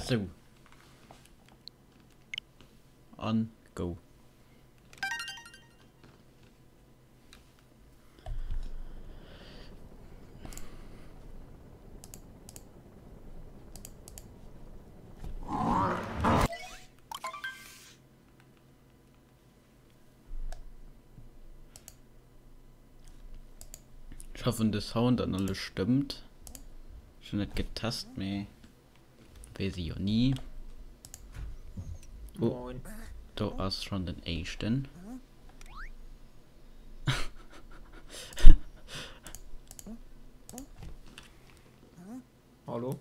Sou. An go. Ech hoffen de Sound an alles stëmmt. Ech hunn net getest mee weess ee jo ni. Oh, Moin. do ass schonn den éischten. Hallo.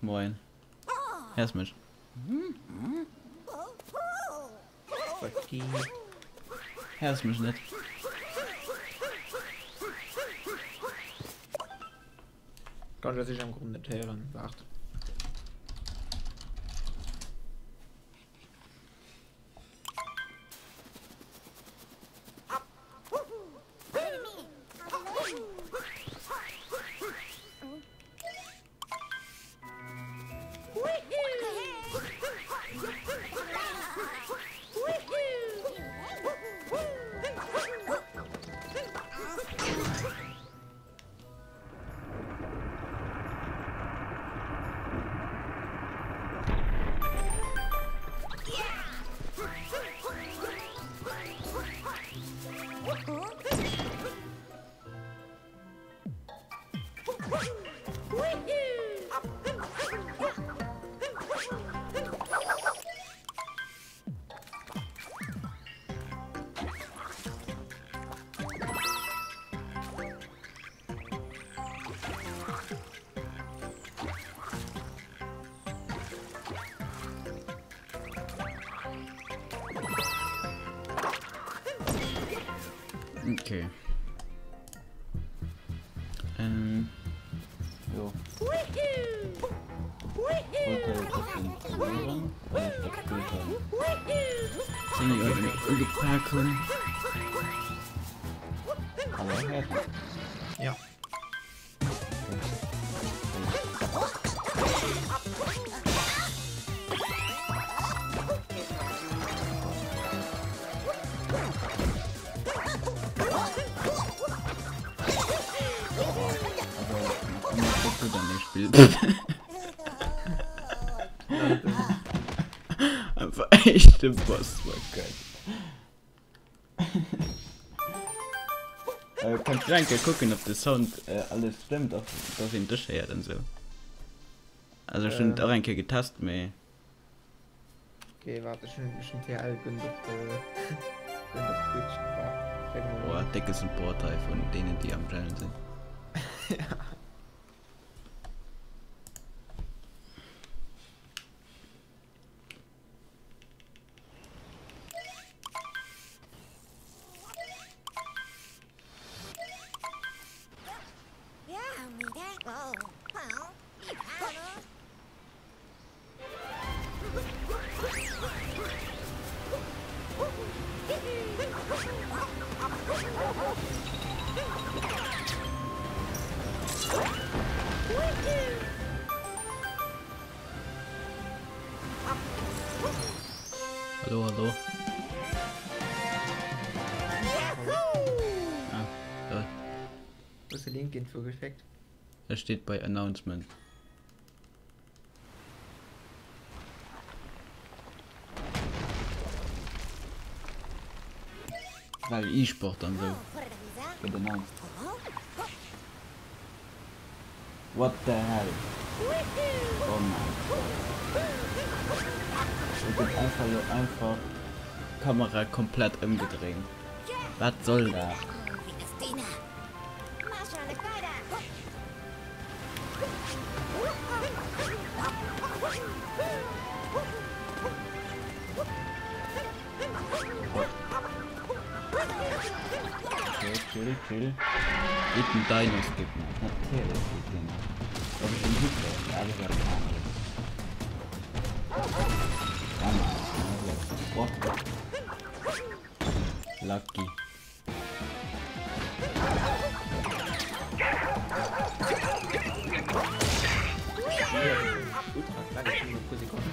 Moin. Héiers mech? Wat geet? Héiers mech net? Kann ech am Grund net héieren. Waart. Okay. Ähm, jo. Wollte e bëssen probéieren, well ech dat Spill schon zimmlech ugepak hunn. Hallo, héiert mech? Ja. Einfach echt de Boss war geil. Äh, kannst du enke kucken, ob de Sound äh, alles stëmmt, ob dass een dech héiert an sou. Also ech hunn et och eng Kéier getest, mee. Okay, warte, ech hunn ech hunn TL gënnt op äh, gënnt op Twitch. Waart, check mol. Boah, décke Support hei vun deenen, déi am Channel sinn. Ja. Hallo, hallo. Ah, lol. Wo ist der Link hinzugeschickt? Er steht bei Announcement. Well E-Sport an sou gëtt announced. What the hell? Oh mein Gott. Do gëtt einfach lo einfach d'Kamera komplett ëmgedréint. Wat soll dat? Okay, chill, chill. Geht ein Dino skippen. Natürlich geht den. Ob ich den Hit werde, alles was anderes. Boah. Lucky. Ultra klar, ich bin nur pro Sekunde.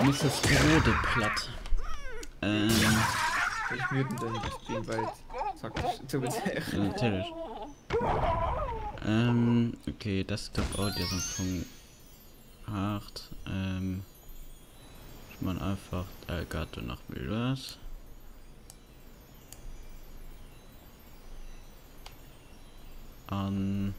Mrs. Rode platt. Ähm. Ech muten den Stream, well et zackt sech zu Ja, natierlech. Ähm, okay, Desktop Audio ass am Fong haart. Ähm, ech man einfach d'Elgato nach méi lues. An.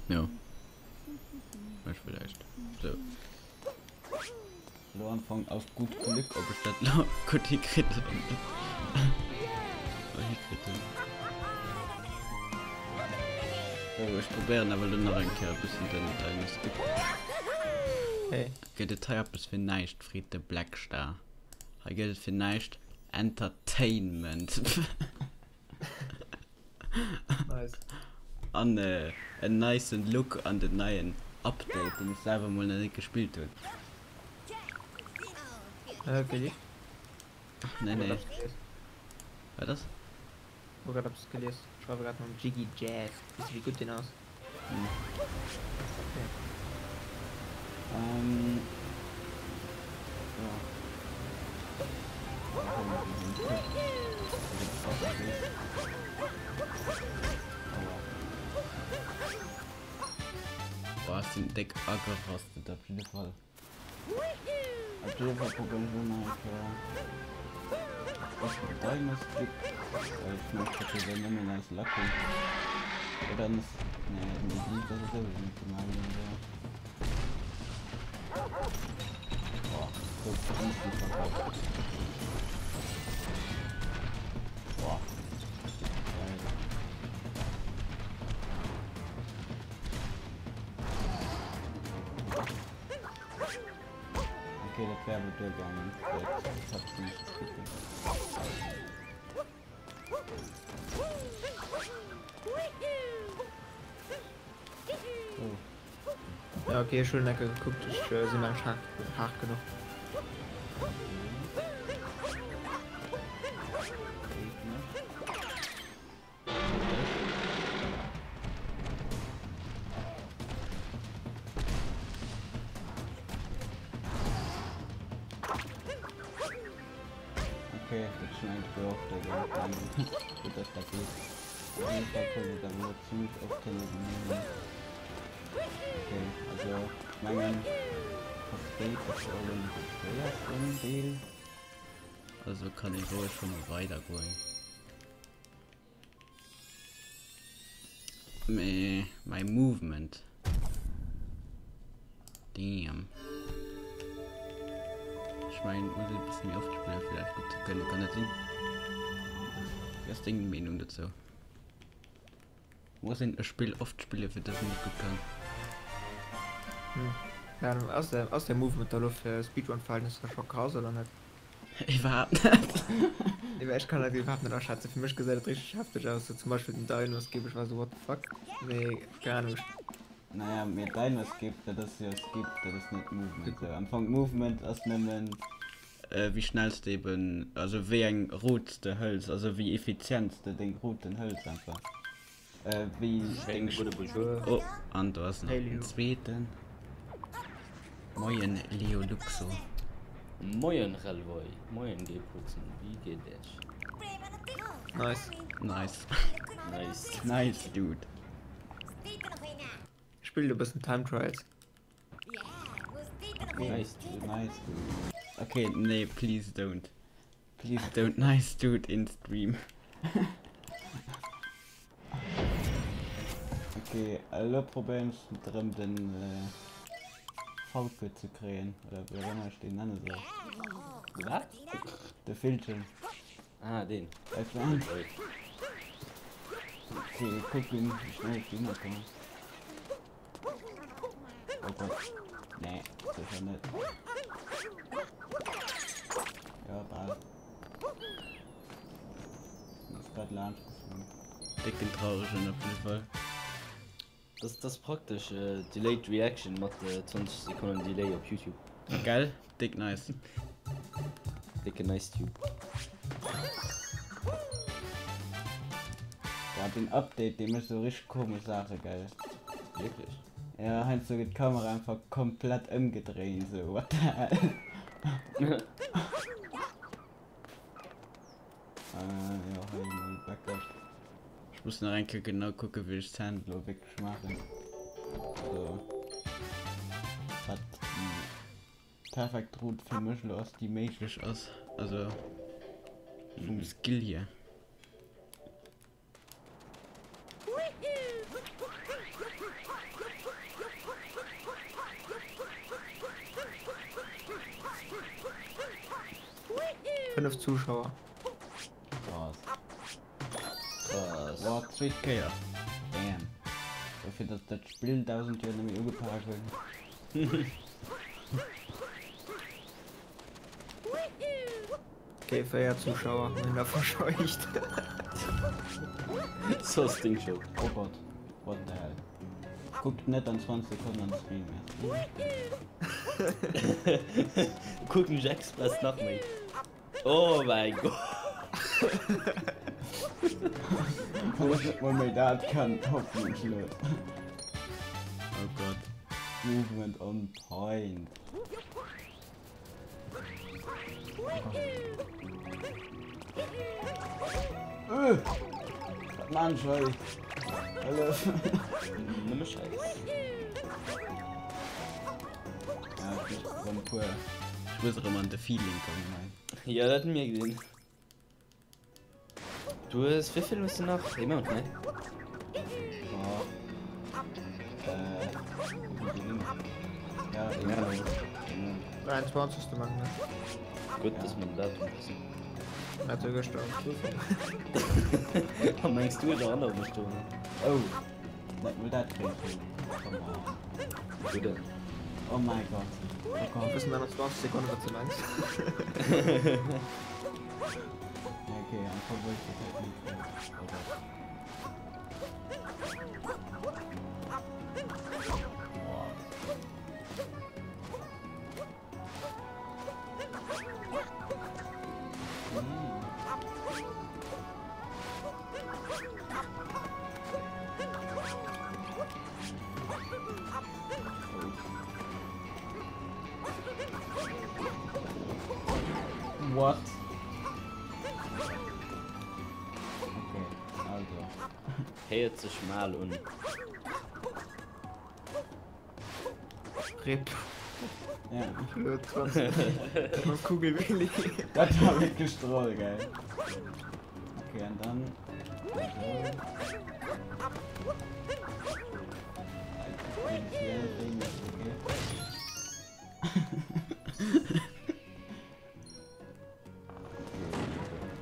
Jo. Ech vielleicht. So. Lo am Fong auf gut Glück, ob ich dat lo gutt hikritt oder net. Oder hikritt hunn. So, ech probéieren awer lo nach eng Kéier e bëssen den Dino Skip. Hey. Gëtt et hei eppes fir näischt, freet de Blackstar. Hei gëtt et fir näischt Entertainment. Nice. An en nicen Look an den neien Update, den ech selwer mol nach net gespillt hunn. Äh, Nee, nee. Wat ass? Hu grad eppes gelies. Ech schreiwe grad mam Jiggy Jazz. Weess de wéi gutt deen ass? Nee. Okay. Ähm. Ja. Boah, ech sinn déck agerostet op jidde Fall. Op jidde Fall probéieren ech elo nach eng Kéier bëssen Dino-Skip, well ech mengen ech hätt jo dann nëmmen eis Lucky. Oder ass, nee, nee, dat ass souwisou net gemaach ginn, oder? Boah, gouf easy verkackt. Boah, geil. Okay, dat wär awer duergaangen fir d'Cutscene ze skippen. Oh. Ja, okay, ech hunn enke gekuckt, ech sinn nach nicht hart, hart genuch. Geet net. Okay, dat schneit jo och der Gut, dass dat geht. Auf jeden Fall kommt et awer ziemlich oft hin. Okay, also ich mengen Versteet ass jo elo net de schwéiersten Deel. Also kann ee roueg scho mol weidergoen. Mee my movement. Damn. Ech mengen, et muss een e bësse méi oft spillen, fir dat gutt ze kënnen. Kann dat sinn? Wéi ass deng Meenung dozou? Muss een e Spill oft spillen, fir dass een et gutt kann? Hm, keine Ahnung. Ass der, ass der Movement da lo fir Speedrun-Verhältnisser scho krass oder net? Iwwerhaapt net. Nee, well ech kann dat iwwerhaapt net aschätzen. Fir mech gesäit et richteg hefteg aus. Sou zum Beispill den Dino Skip, ech war sou what the fuck. Mee keine Ahnung, ech. Naja, mee Dino Skip, dat ass jo Skip, dat ass net Movement. Sou am Fong Movement ass nëmmen wéi schnell s de eben, also wéi eng Route s de hëls, also wéi effizient s de deng Routen hëls einfach. Wéi deng. Gudde Bonjour. Oh, an do ass nach Hey den Leo. zweeten. Moien Leo Luxo. Moien Relvoy, moien Gayputzen, wéi geet Iech? Nice. Nice. Nice. Nice dude. Ich spiele e bëssen Time Trials. Okay. Nice dude. Nice dude. Okay, nee, please don't. Please don't nice dude in stream. Okay, elo probéieren ech erëm den Falke ze kréien, oder wéi och ëmmer ech deen nenne soll. De wat? De Villchen. Ah, deen. Weißt du? Okay, kucken, wéi schnell ech dohinner kommen. Oh Gott. Nee, sicher net. Ja, bal. Ass grad laanscht geflunn. Décken trauregen op jidde Fall. Das, das praktesch äh, Delayed Reaction mat äh, 20 Sekonnen Delay op YouTube. Gell? Dick nice. Dicke nice Tube. Boah, den Update, dee mécht sou richteg komesch Saache, gell? Wierklech? Ja, heiansdo gëtt d'Kamera einfach komplett ëmgedréint, sou what the hell. Äh, jo, hei mol Backup. Ech muss nach eng Kéier genau kucken, wéi ech d'Hand elo wierklech maachen. So. Wat déi perfekt Route fir mech elo ass, déi méiglech ass. Also vum Skill hier. Fënnef Zuschauer. Krass. Krass. Boah, zweet Kéier. Damn. Dofir, datt dat Spill 1000 Joer net méi ugepak hunn. Okay, 4 Zuschauer hunn da verscheucht. So ass deng Schold. Oh Gott, what the hell. Kuckt net an 20 Sekonnen an de Stream, merci. Kucken ech express nach méi. Oh mäi Gott. Wann ech net mol méi dat kann, hoffnungslos. Oh Gott, Movement on point. Äh, wat maan ech hei? Hëllef! Nëmme Schäiss. Ja, ech muss erëm puer. Ech muss erëm an de Feeling kommen hei. Ja, dat mierkt een. Du hues, wéi vill hues du nach? Ee Mount, ne? Oh. Äh, wéi vill sinn et? Ja, ee Mount. Ee Mount. 23. Mann, ne? Gutt, dass mer den Datum wëssen. Hat jo gëschter am Zufall. A mengs du, ech erënnere mech dorun? Oh, net mol dat kréien ech hin. Come on. Wou denn? Oh mäi Gott. Oh Gott. Wëssen 29 Sekonnen, wat du mengs. Okay, am Fong wollt ich das halt nicht. Oh Gott. Boah. Hm. What? Okay, also. Héiert sech mal un. Rip. Ja. Lo 20. Mam Kugelwilli. Dat war wierklech drol, gell? Okay, an dann.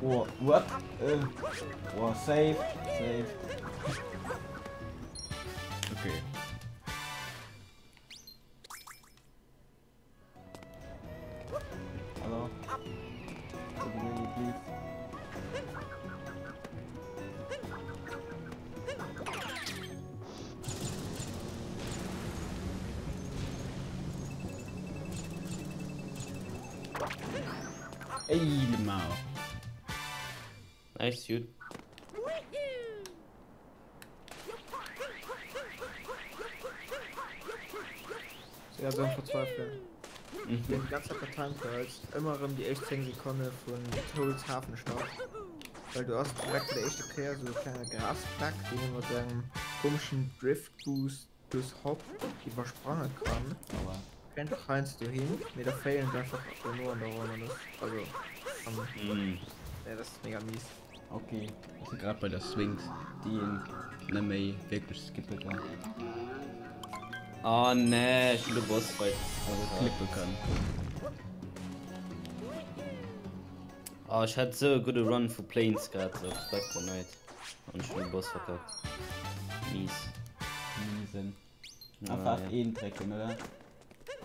Oh, what? Äh, oh, safe, safe. Okay. Hallo? Really, please. Ey, Lemao. Nice, dude. Ja, so verzweifelt. Mhm. Den ganze Zeit bei Time Trials ëmmer erëm déi éischt 10 Sekonne vun Tolls Hafenstadt. Well du hast direkt bei der éischter Kéier so e klenge Grasfleck, deen ee mat engem komischen Drift Boost plus Hop iwwersprange kann. Aua. Einfach heiansdo hin, mee da failen se einfach dono an der Ronn an das, also, am, Mm. ja, das ist mega mies. Okay, ech si grad bei der Sphinx, déi een net méi wierklech skippe kann. Oh nee, ech hunn de Bossfight. Also clippe kann. Oh, ech hat sou e gudde Run vu Plains gehat op Spectre Knight an ech hunn de Boss verkackt. Mies. Miesen. Einfach F1 drécken, oder?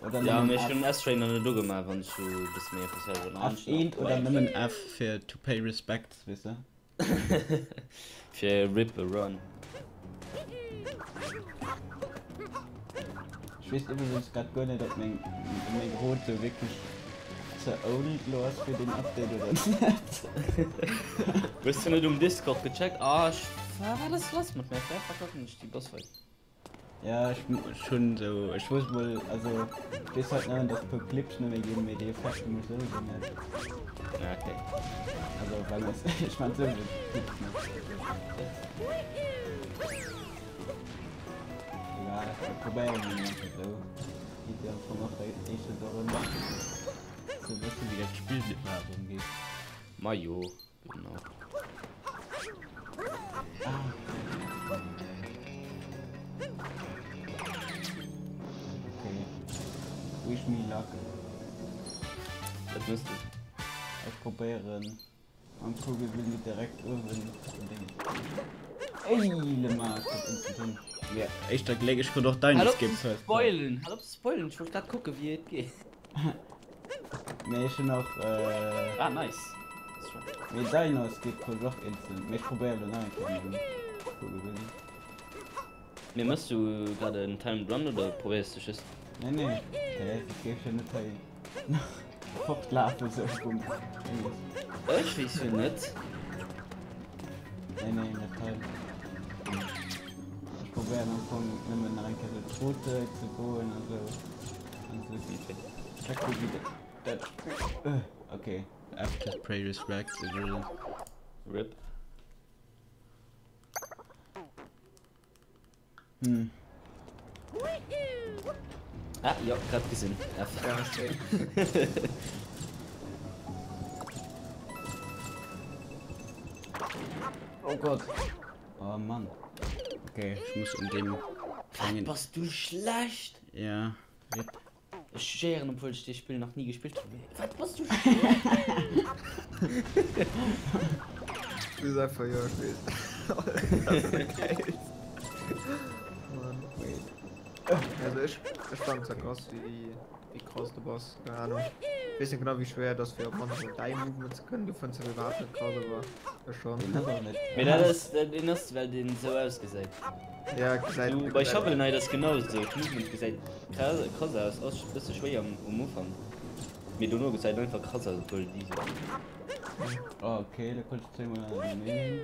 Oder Ja, nëmmen mee ech F. hunn S-Train nach net ugemaach, wann ech sou e bësse méi eppes héieren. F1 oder nëmmen F fir to pay respects, weess de? Fir rip a run. Ech weess iwwregens grad guer net, ob meng meng Rot sou wierklech ze old lo ass fir deen Update oder net. Hues du net um Discord gecheckt? Ah, ech. Wat ass lass mat mir? Firwat verkacken ech déi Bossfight? Ja ech hunn sou, ech wosst mol, also ech weess halt nëmmen dass e puer Clips nëmme ginn, mee déi affekte mech souwisou net. Ah okay. Also well ech, ech man souwisou d'Clips net. Egal, ech probéieren mol einfach sou. Geet jo am Fong och éischter dorëm ze wëssen wéi dat Spill iwwerhaapt ëmgeet. Majo, genau. Ah. Okay. Wish me luck. Wat mëss du? Ech probéieren am Kugelwilli direkt uewen den Ding. Ey, Lema, ich hab instant hin. Ja, éischter Gléck, ech konnt och dein Hal op Skip ze first. spoilen, hal op ze spoilen, ech wollt grad kucken wéi et geet. Nee, ech hunn och äh, Ah, nice. Mee Dino Skip konnt ech och instant. Mee ech probéieren elo nach eng Kéier mam Kugelwilli. Mee mëss du grad en Timed Run oder probéiers du just? Nee, nee, hä, ech géif jo net hei fortlafen sou vum Dinges. Ech weess jo net. Nee, nee, net hei. Ech probéieren am Fong nëmmen nach eng Kéier sou d'Route ze goen a sou. An sou checken wéi dat Spill. Okay, after pray respect. Rip. Hm. Ah, jo, grad gesinn. F. Ja, safe. Oh Gott. Oh Mann. Okay, ich muss um dem Wat bass du schlecht! Ja, rip. Ech jugéieren obwuel ech dee Spill nach ni gespillt hunn. Wat bass du schlecht! Du bist einfach jo ech weess. Dat ass dat Geilst. Mann. Wait. Also ech ech fannen zwar krass wéi wéi krass du bass, keine Ahnung. Weess net genau wéi schwéier et ass fir op mannst mol däi Movement ze kënnen, du fënns dat iwwerhaapt net krass awer ech schonn. Den ass och net. Mee dat ass deen ass well deen esou ausgesäit. Ja gesäit Du bei Shovel Knight ass genau esou, d'Movement gesäit krass aus, ass bësse schwéier um Ufank, mee dono gesäit einfach krass aus obwuel et easy ass. Oh ok, da konnt ech zwéimol hannerteneen hin.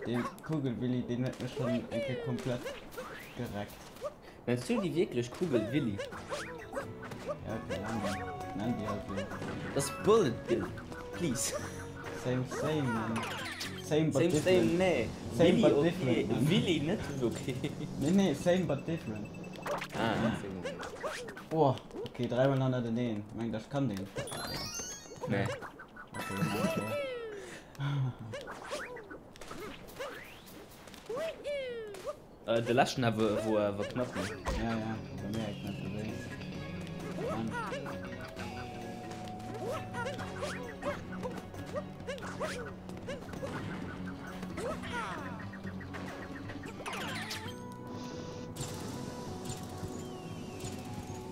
Dee Kugelwilli deen huet mech schonn eng Kéier komplett gereckt. Nenns du déi wierklech Kugelwilli? Ja keng Ahnung, nenn déi halt esou. Dat ass Bullet Bill, please. Same same man. Same but Same different. same nee. Same Willi but okay, different man. Willi net okay. Nee nee, same but different. Ah, same Oh, okay, dreimal hannerteneen. Mengt der ech kann deen? Nee. Okay, na okay. Äh, de leschten awer wor awer knapp, ne? Ja, ja, war mega knapp dobäi. Mann.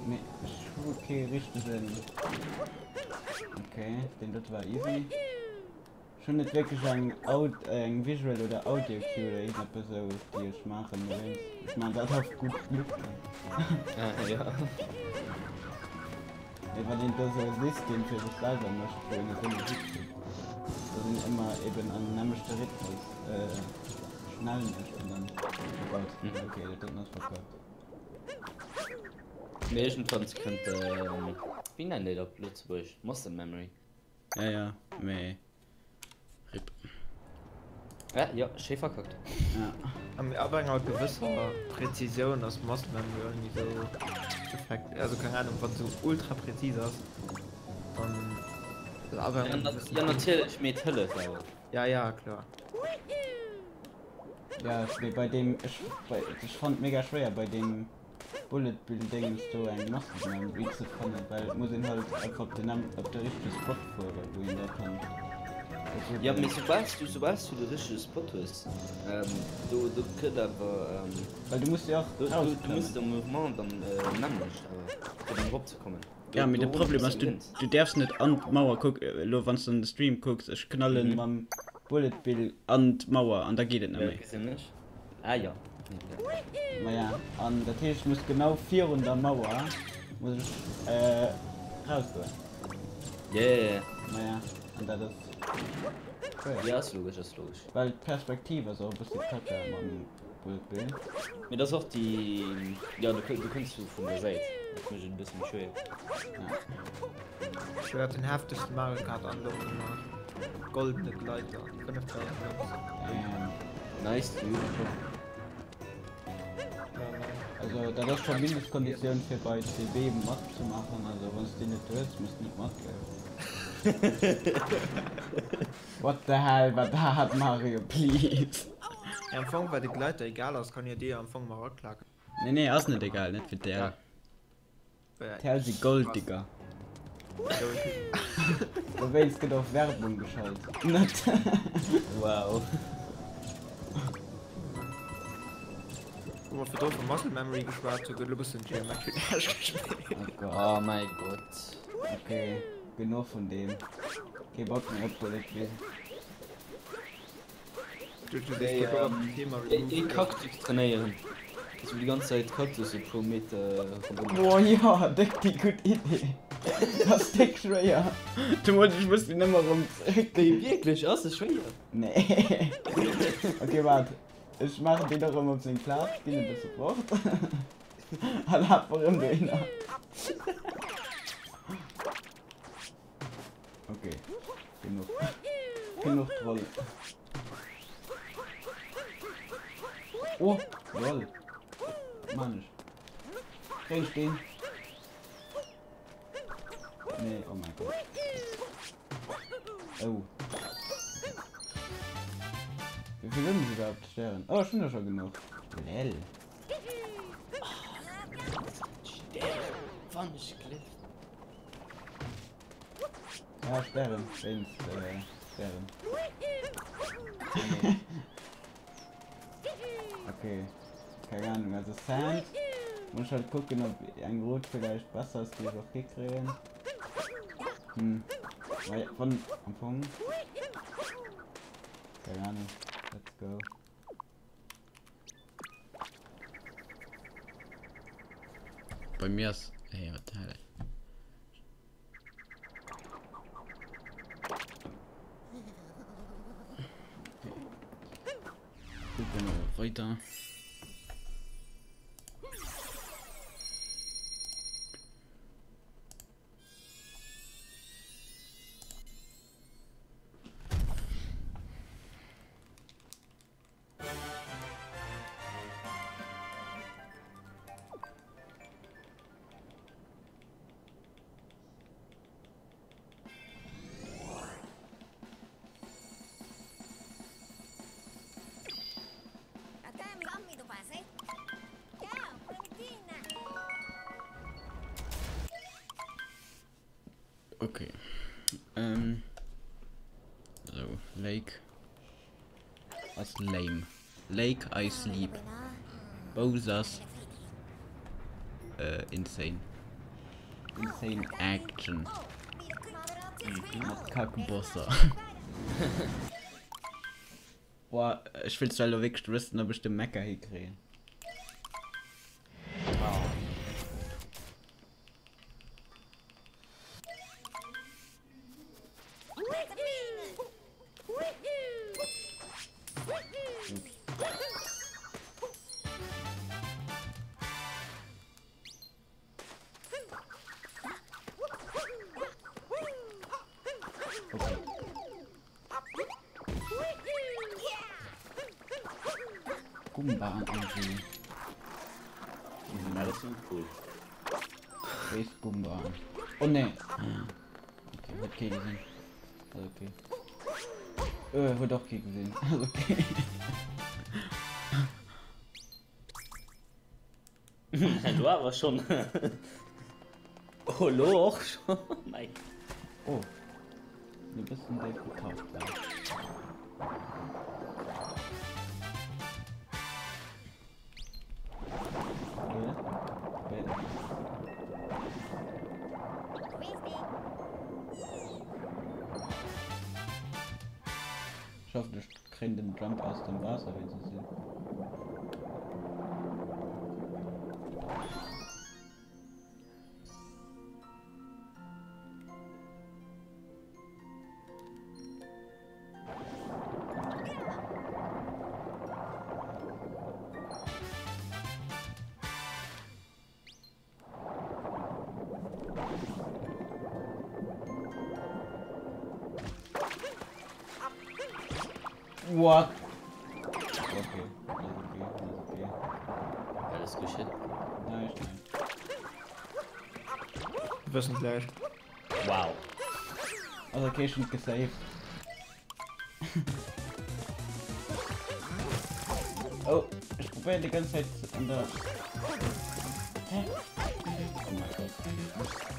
Nee, ech hu kee richtegen. Okay, deen dote war easy. Ech hunn net wierklech eng Aud eng Visual oder Audio Cue oder iergendeppes esou déi ech maachen dowéinst. Ech maachen dat auf gutt Glück. Ah, ja. Mee wann een do sou e System fir sech selwer mécht wou een et ëmmer hikritt, dass een ëmmer eben am nämmlechte Rhythmus schnell mécht an dann, oh Gott, okay, dat doten ass verkackt. Mee iergendwanns kënnt, wéi nennt een dat op Lëtzebuergesch, Muscle Memory. Ja, ja, mee RIP. Ja, ja, schéi verkackt. Ja. Am ab enger gewësser Präzisioun ass Muscle Memory och ni sou effekt also keng Ahnung wann sou ultra präzis ass dann ab enger Ja, nat gewëssen ja natierlech, mee et hëlleft awer. Ja ja klar. Ja, mee bei deem ech bei ech fand mega schwéier bei deem Bullet Bill Dingens do eng Maske Memory ze fannen, well et muss een halt einfach op den op de richtege Spot fueren, wou een dat kann. Ja mee soubals du soubals du de richtege Spot hues, do do kënnt awer Well du muss jo och do du rausklammen. muss de Mouvement dann nämmlecht awer fir dann erop ze kommen. Do Ja mee de do Problem hues ass du du den Hint. du däerfs net an d'Mauer kuck elo wanns du an de Stream kucks, ech knallen mam Bullet Bill an d'Mauer an da geet et net Ja méi. gesinn ech. Ah ja. Maja, an dat heescht, ech muss genau virun der Mauer muss ech äh, rausgoen. Ja, ja, ja. Maja, an dat ass. Schwéier. Ja, ass logesch, ass logesch. Well d'Perspektiv ass och e bësse kacke mam Bullet Bill. Mee dat ass och déi, jo, du du kënns jo vun der Säit, dat mécht et e bësse méi schwéier. Ja. Ech hat den heftegste Mario Kart Unlock gemaach. Goldene Gleiter, 5000 Münzen. Damn. Nice dude. Also dat ass scho Mindestkonditioun fir bei CB matzemaachen, also wann s déi net hues, muss de net matgoen. What the hell war dat Mario, please? Ja, am Fong well de Gleiter egal ass, kann jo dee am Fong mar aklaken. Nee nee ass net egal, net fir d'Äll. D'Äll si Golddigger. Dowéinst gëtt och Werbung geschalt. Net. Wow. Wou mer virdru vu Muscle Memory geschwat hu, gëtt elo bëssen Geometry Dash gespillt. Oh Gott. Oh mäi Gott. Okay, genuch vun deem. Kee Bock méi op Bullet Bill. Ee Kaktus trainéieren. Dass du déi ganz Zäit Kaktusse pro Meter ronderëm. Boah jo, déck déi gutt Idee. Ass déck schwéier. Du muss, ech muss déi nëmme rëm zréck. Nee wierklech, ass se schwéier? Nee. Ok waart, ech maachen deen erëm op seng Plaz, ginn e bësse fort a laf erëm dohinner. Ok, genuch. Genuch Troll. Oh, lol. Was mach ich? Krieg ich den? Nee, oh mein Gott. Oh. Wie viel sind überhaupt Sterne? Oh, ich finde schon genug. Lel. Wann ich glitch. Ja, Sperren, wéinst äh, Sperren. Okay, keng Ahnung, also Sand muss ich halt gucken, ob eng rot vielleicht besser ist, die ich auch hikriegen. Hm, weil von am Fong. Keine Ahnung, let's go. Bei mir ass, hey, what the hell? Gucken wir weiter. Okay. Ähm. So, Lake. Ass lame. Lake I sleep. Bowser's äh, insane. Insane Action. Mat Kackbosser. Boah, ech wëll zwar elo wierklech wëssen, ob ech de Mecha hikréien. Okay. Gumba irgendwie. Ja, das ist cool. Space Gumba. Oh ne. Okay, huet kee gesinn. Also okay. Äh, huet och kee gesinn. Also okay. Du awer schon. Oh, lo och schon. Nein. Oh. Mir bëssen déif getaucht war. Okay. Okay. Ich hoffe, ich kriege den Jump aus dem Wasser, wenn sie sind. What? Okay, ass okay, ass okay. Wat ass geschitt? Näischt, näischt. Wir wëssen gläich. Wow. Ass okay, ech hunn et gesaved. Oh, ech probéieren déi ganz Zäit an der... Hä? Oh mein Gott.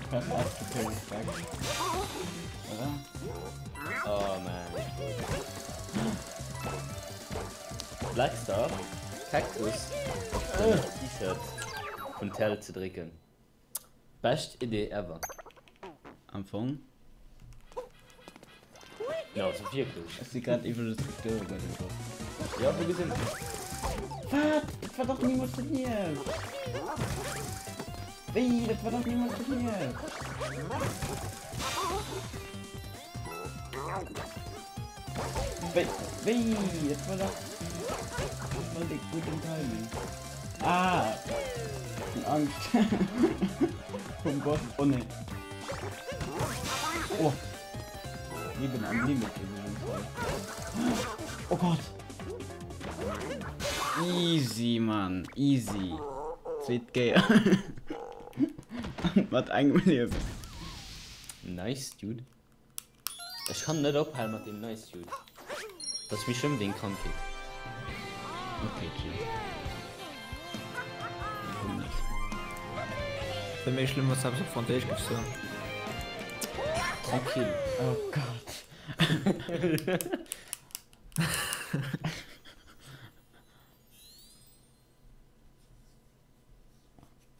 Press F to pay respect. Oder? Oh man. Blackstar, Cactus op den T-Shirt vun Tell ze drécken. Bescht Idee ever. Am Fong. Ja, also wierklech. Ech si grad iwwregens gestuerwe bei dem Boss. Ja, wou gesinn. Wat? Dat war dach nimools den Hief! Wéi? Dat war dach nimools den Hief! Wéi? Wéi? Dat war dach voll de gudden Timing. Ah! Ech hunn Angscht vum Boss. Oh nee. Oh! Leben am Limit iwwregens hei. Oh Gott! Easy, Mann. Easy. Zweet Kéier. Mat engem Liewen. Nice, dude. Ech kann net ophalen mat deem Nice Dude. Dat ass méi schlëmm wéi eng Krankheet. Ok, chill. Komm net. Wär méi schlëmm wanns de eppes op Franséisch giffs soen. Tranquille. Oh Gott.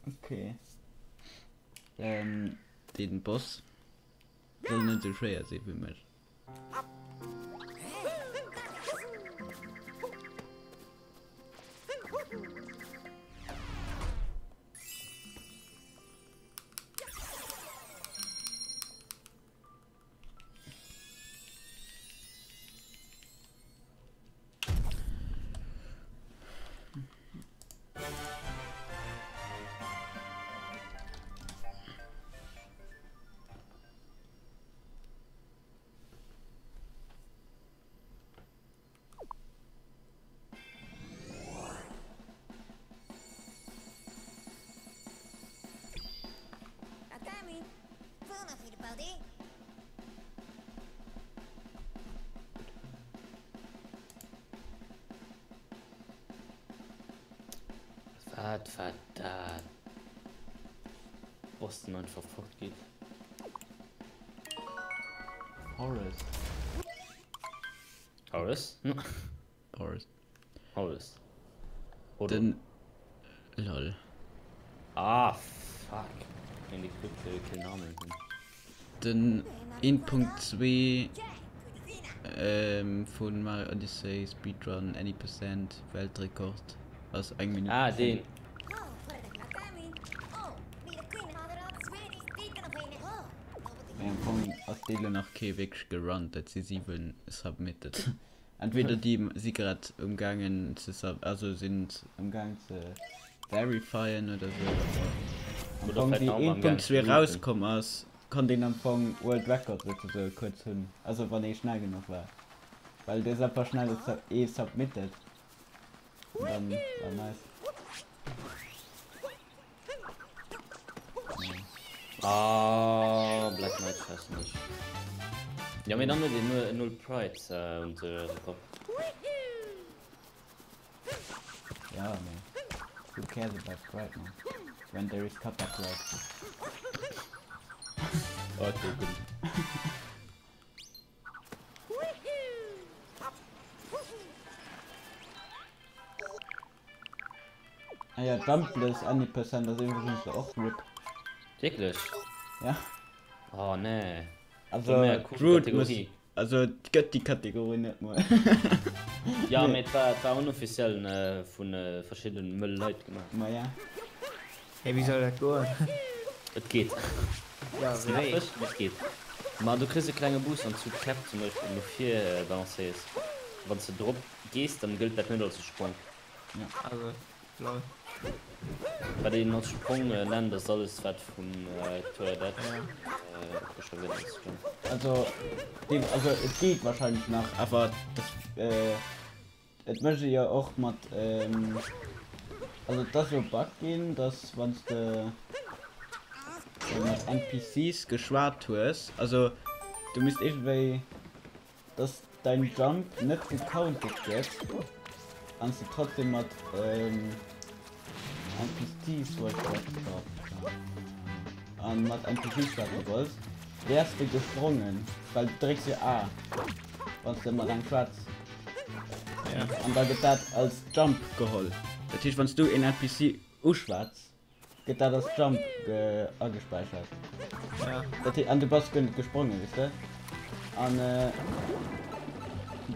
Ok. Ähm, den Boss soll net sou schwéier si fir mech. Wat war dat? Boston einfach fortgeht. Horace. Horace? Horace. Horace. Oder? Den. Lol. Ah, fuck. Wenn die Krypto keinen Namen hunn. Den 1.2 ähm, vun Mario Odyssey Speedrun Any Percent Weltrekord ass eng Minutt. Ah, deen. Mee am Fong ass dee lo nach kee wierklech gerunnt, dat si 7 submitted. Entweder déi si grad umgaangen ze sub, also sinn umgaangen ze verifyen oder sou. Am Oder Fong vläicht wéi nach ëmmer amgaangen ze 1.2 looten. rauskomm ass, konnt een am Fong World Record souzesoe kuerz hunn, also wann ee schnell genuch war, well du hues einfach schnell e sub, ee submitted an dann war nice. Ah, Black Knight fressen ech. Ja, mee dann huet een null, null Pride äh, und äh, Rekord. Ja, mee who cares about pride man when there is Kappa Pride. Okay, gutt. Ah ja, Jumpless Any Percent ass iwwregens och RIP. Wierklech? Ja. Oh nee. Also cool d'Root muss, also et gëtt déi Kategorie net mol. Ja, mee et war, et war onoffiziell vu verschiddene mëlle Leit gemaach. Ma ja. Hey, wéi soll dat goen? Et geet. Ja, Ass wéi? nerveg, mee et geet. Ma du kriss e klenge Boost wann s du d'Käpp zum Beispill no vir balancéiers. Wann s de drop gees, dann gëllt dat net als e Sprong. Ja. Also, lol. Wat een als Sprong nennt ass alles wat vum Toilette geschwommen ass. Also also et geet wahrscheinlech nach, awer das et mécht ee jo och mat also et ass jo Bug ginn, dass wann s de mat NPCs geschwat hues, also du misst iergendwéi Dass dein Jump net gecounted gëtt an s de trotzdem mat NPCs an mat NPCs schwätze wolls, wäers de gesprongen, well du drécks jo A wann s de mat engem schwätz. An da gëtt dat als Jump geholl. Dat heescht wann s du een NPC uschwätz, Gëtt dat als Jump agespäichert? Ja. Dat he, an du bass guer net gesprongen, weess de? An äh,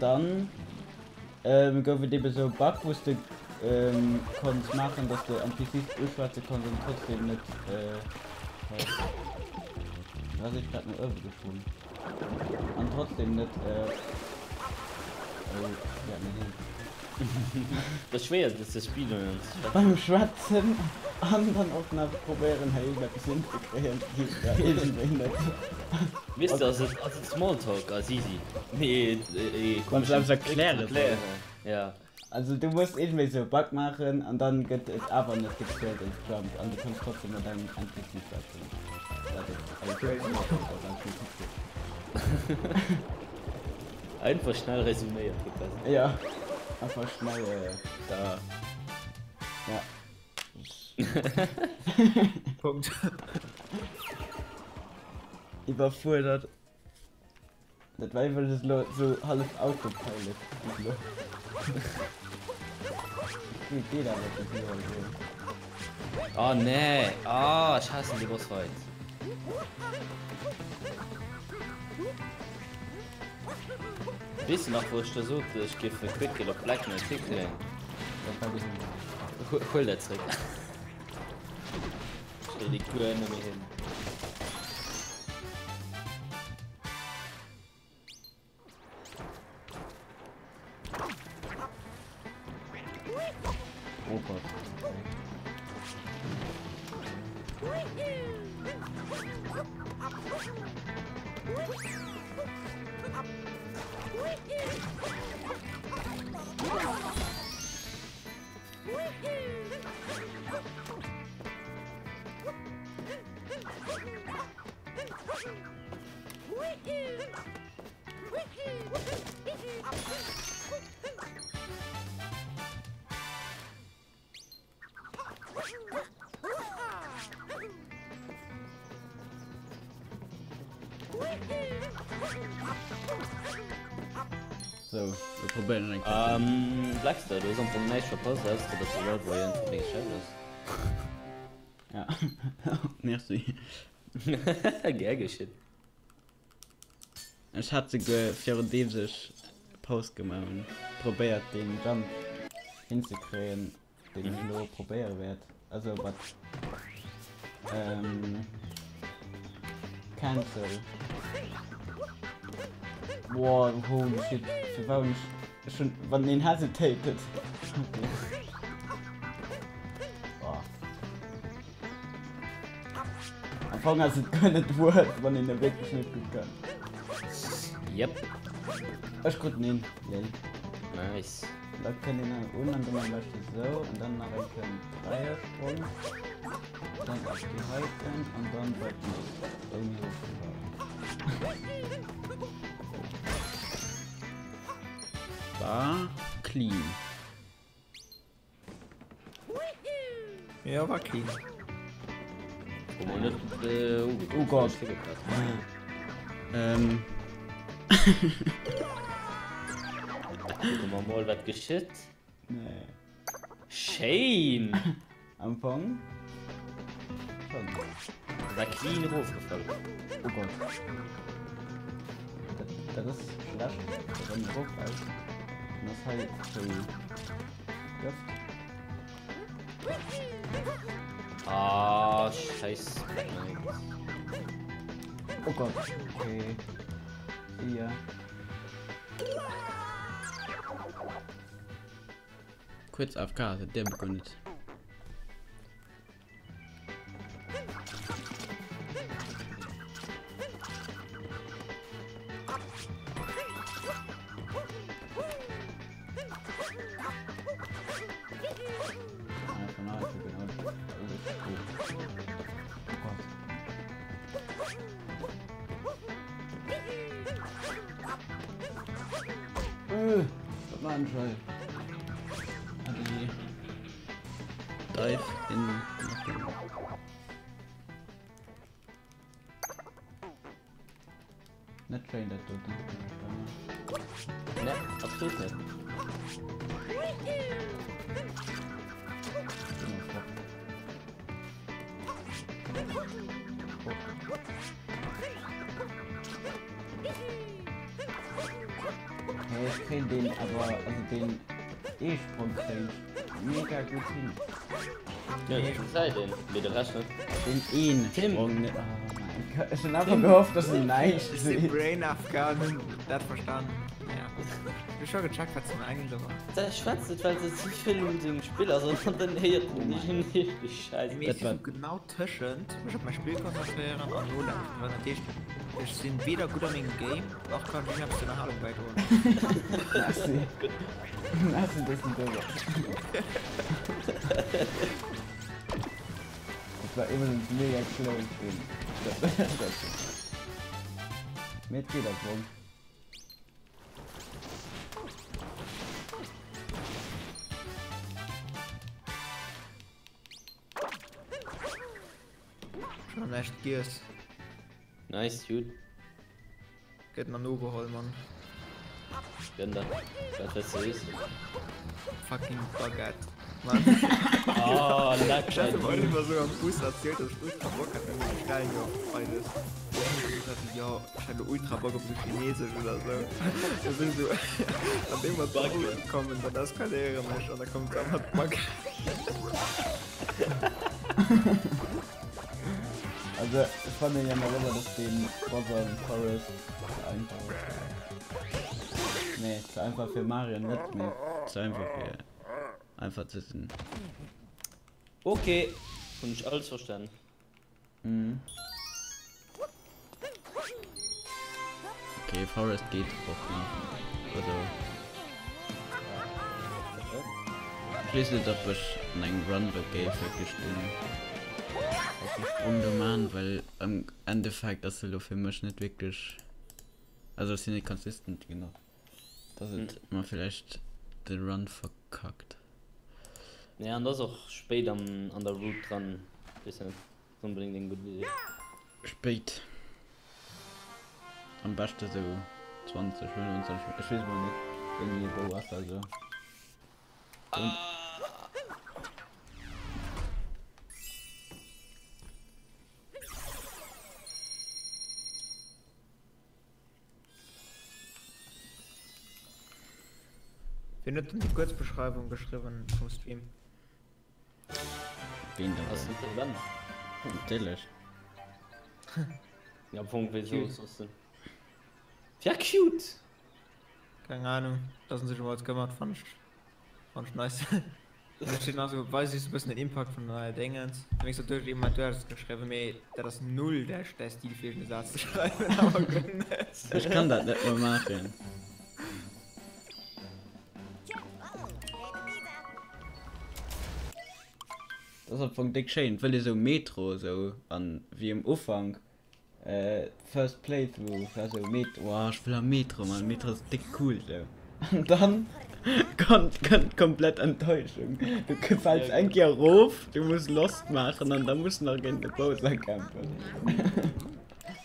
dann ähm, gouf et eben sou e Bug, wou s de ähm, konns maachen, dass de NPCs uschwätze konns an trotzdem net äh, hä? Was ich grad no uewe gesprungen? An trotzdem net äh, oh, ja, nee, hin. Dat ass schwéier dat ze speedrunnen. Beim Schwätzen an dann och nach probéieren hei iergendeppes hinzekréien, geet ja iergendwéi net. Weess de, also also Smalltalk ass easy, mee ee Wann s de komischen eppes Trick erkläre erklären, soll. ja. Also du muss iergendwéi sou e Bug maachen an dann gëtt et awer net gezielt als Jump an du kanns trotzdem mat engem NPC schwätzen. Dat ass alles Crazy. wat ech mitgekritt. Einfach schnell resüméiert geet besser. Ja, einfach schnell äh, da. Ja. Punkt. Iwwerfuerdert. Dat war iwwregens elo sou hallef Autopilot bis elo. Okay, geet awer bis elo also. Oh nee, oh, ech haassen déi Bossfight. Weess de nach wou ech der sot ech géif e Quick Kill op Black Knight hikréien? Huel dat zréck. Ech kréie déi guer net méi hin. Oh Gott. Okay. So, wir probéieren eng Kéier. Ähm, Blackstar, du hues am Fong näischt verpasst, ausser dass de Loudvoyant méi gescheit ass. Ja, merci. Gär geschétt. Ech hat souguer virundeems ech Paus gemaach hunn probéiert deen Jump hinzekréien deen ech elo probéiere wäert, also wat Cancel. Woah holy shit, firwat hunn ech ech hunn wann een hesitated okay. Am Fong ass et guer net worth, wann een e wierklech net gutt kann. Yep. Ech krut en hin, lel. Nice. Da kënnt een hei un an dann am beschte sou an dann nach eng Kéier en Dräiersprong. Dann op déi heiten an dann bei d'Nuss. Ouni ofzefalen. War clean. Ja, war clean. Oh Gott. Ähm. Kucke mer mol wat geschitt. Nee. Schéin! Am Fong. Schon. War clean erofgefall. Oh Gott. Dat, dat ass schlecht, wann en eroffällt. Dann ass hei sou Gëft. Ah, scheiß Black Knight. Oh Gott. Okay. See ya. Kuerz AFK, dat dierf ech guer net. Wat maan ech hei? Adi. Dive in nothing. Net schéin dat doten. Ne, absolut net. Hey, ech kréien deen awer, also deen E-Sprong kréien ech mega gutt hin. Ja, ech gesäit een, mee de Rescht net. Den een Tim. Sprong net. Oh mein Gott, ech hunn awer gehofft, dass en näischt Ech si seet. Brain AFK an hunn dat verstan. Ja. Ech hu scho gecheckt, wat ze mengen do war. Dat schwätzt net, well se ze vill un sengem Spill ass an dann héiert en Oh den richteg Schäiss. Mee Dat ech si war sou genau tëschent mech op mäi Spill konzentréieren an nolauschteren. Dat heescht, ech sinn weder gutt a mengem Game, nach kann ech iergendeppes zur Ënnerhalung bäidroen. Merci. Merci, dass du do bass. Dat war iwwregens mega close, deen. Mee et geet am Fong. Schon näischt giess. Nice, dude. Gëtt mer nogeholl, Mann. Gönn der. Wat wëlls du wissen? Fucking Baguette. Mann. Oh, lecker. Ech hat dem Oliver sou am Bus erzielt, dass ech ultra Bock hat, mir bestellen jo op Freides. Jo, ech hat lo ultra Bock op sou Chinesesch oder sou. Da sinn sou, an deem mat Baguette kommen, dann eskaléieren ech an da kommt da mat Baguette. Also ech fannen jo nach ëmmer dass deen Bowser Forest ze einfach ass. Nee, ze einfach fir Mario net, mee ze einfach fir einfach ze sinn. Ok, hunn ech alles verstan. Mhm. Okay, Forest geht och nach. Also. Ich weess net ob ech an engem Run lo géif wierklech den den Sprong do man, well am Endeffekt ass e lo fir mech net wierklech, also ech sinn net consistent genuch, dass et mer villäicht de Run verkackt. Ja, an et ass och spéit am an der Route dran, weess net onbedéngt eng gutt Idee. Spéit. Am beschte sou 20, 25, ech weess mol net wéini e wou ass, also. Wien huet denn déi Kuerzbeschreiwung geschriwwen vum Stream? Ween da Ass wohl? net den Ben? Natierlech. Ja, am Fong, wéi Cute. soss denn? Ja, cute! Keng Ahnung, dass en sech ëm eis këmmert, fann ech, fann ech nice. An da steet nach sou, weis eis e bëssen den Impact vun der neier Déngens. Da mengst du duerch, eben du hätt es geschriwwen, mee dat ass null däi, däi Stil fir iergend e Saz ze schreiwen, awer goodness. Ech kann dat net mol maachen. Dat ass am Fong déck schéin, et wëll ee sou Metro esou an wéi um Ufank First Playthrough war sou Metro, oh ech wëll am Metro man, Metro ass déck cool sou an dann kommt kënnt komplett Enttäuschung, du fäls eng Kéier erof, du muss Lost maachen an da muss nach géint de Bowser kämpfen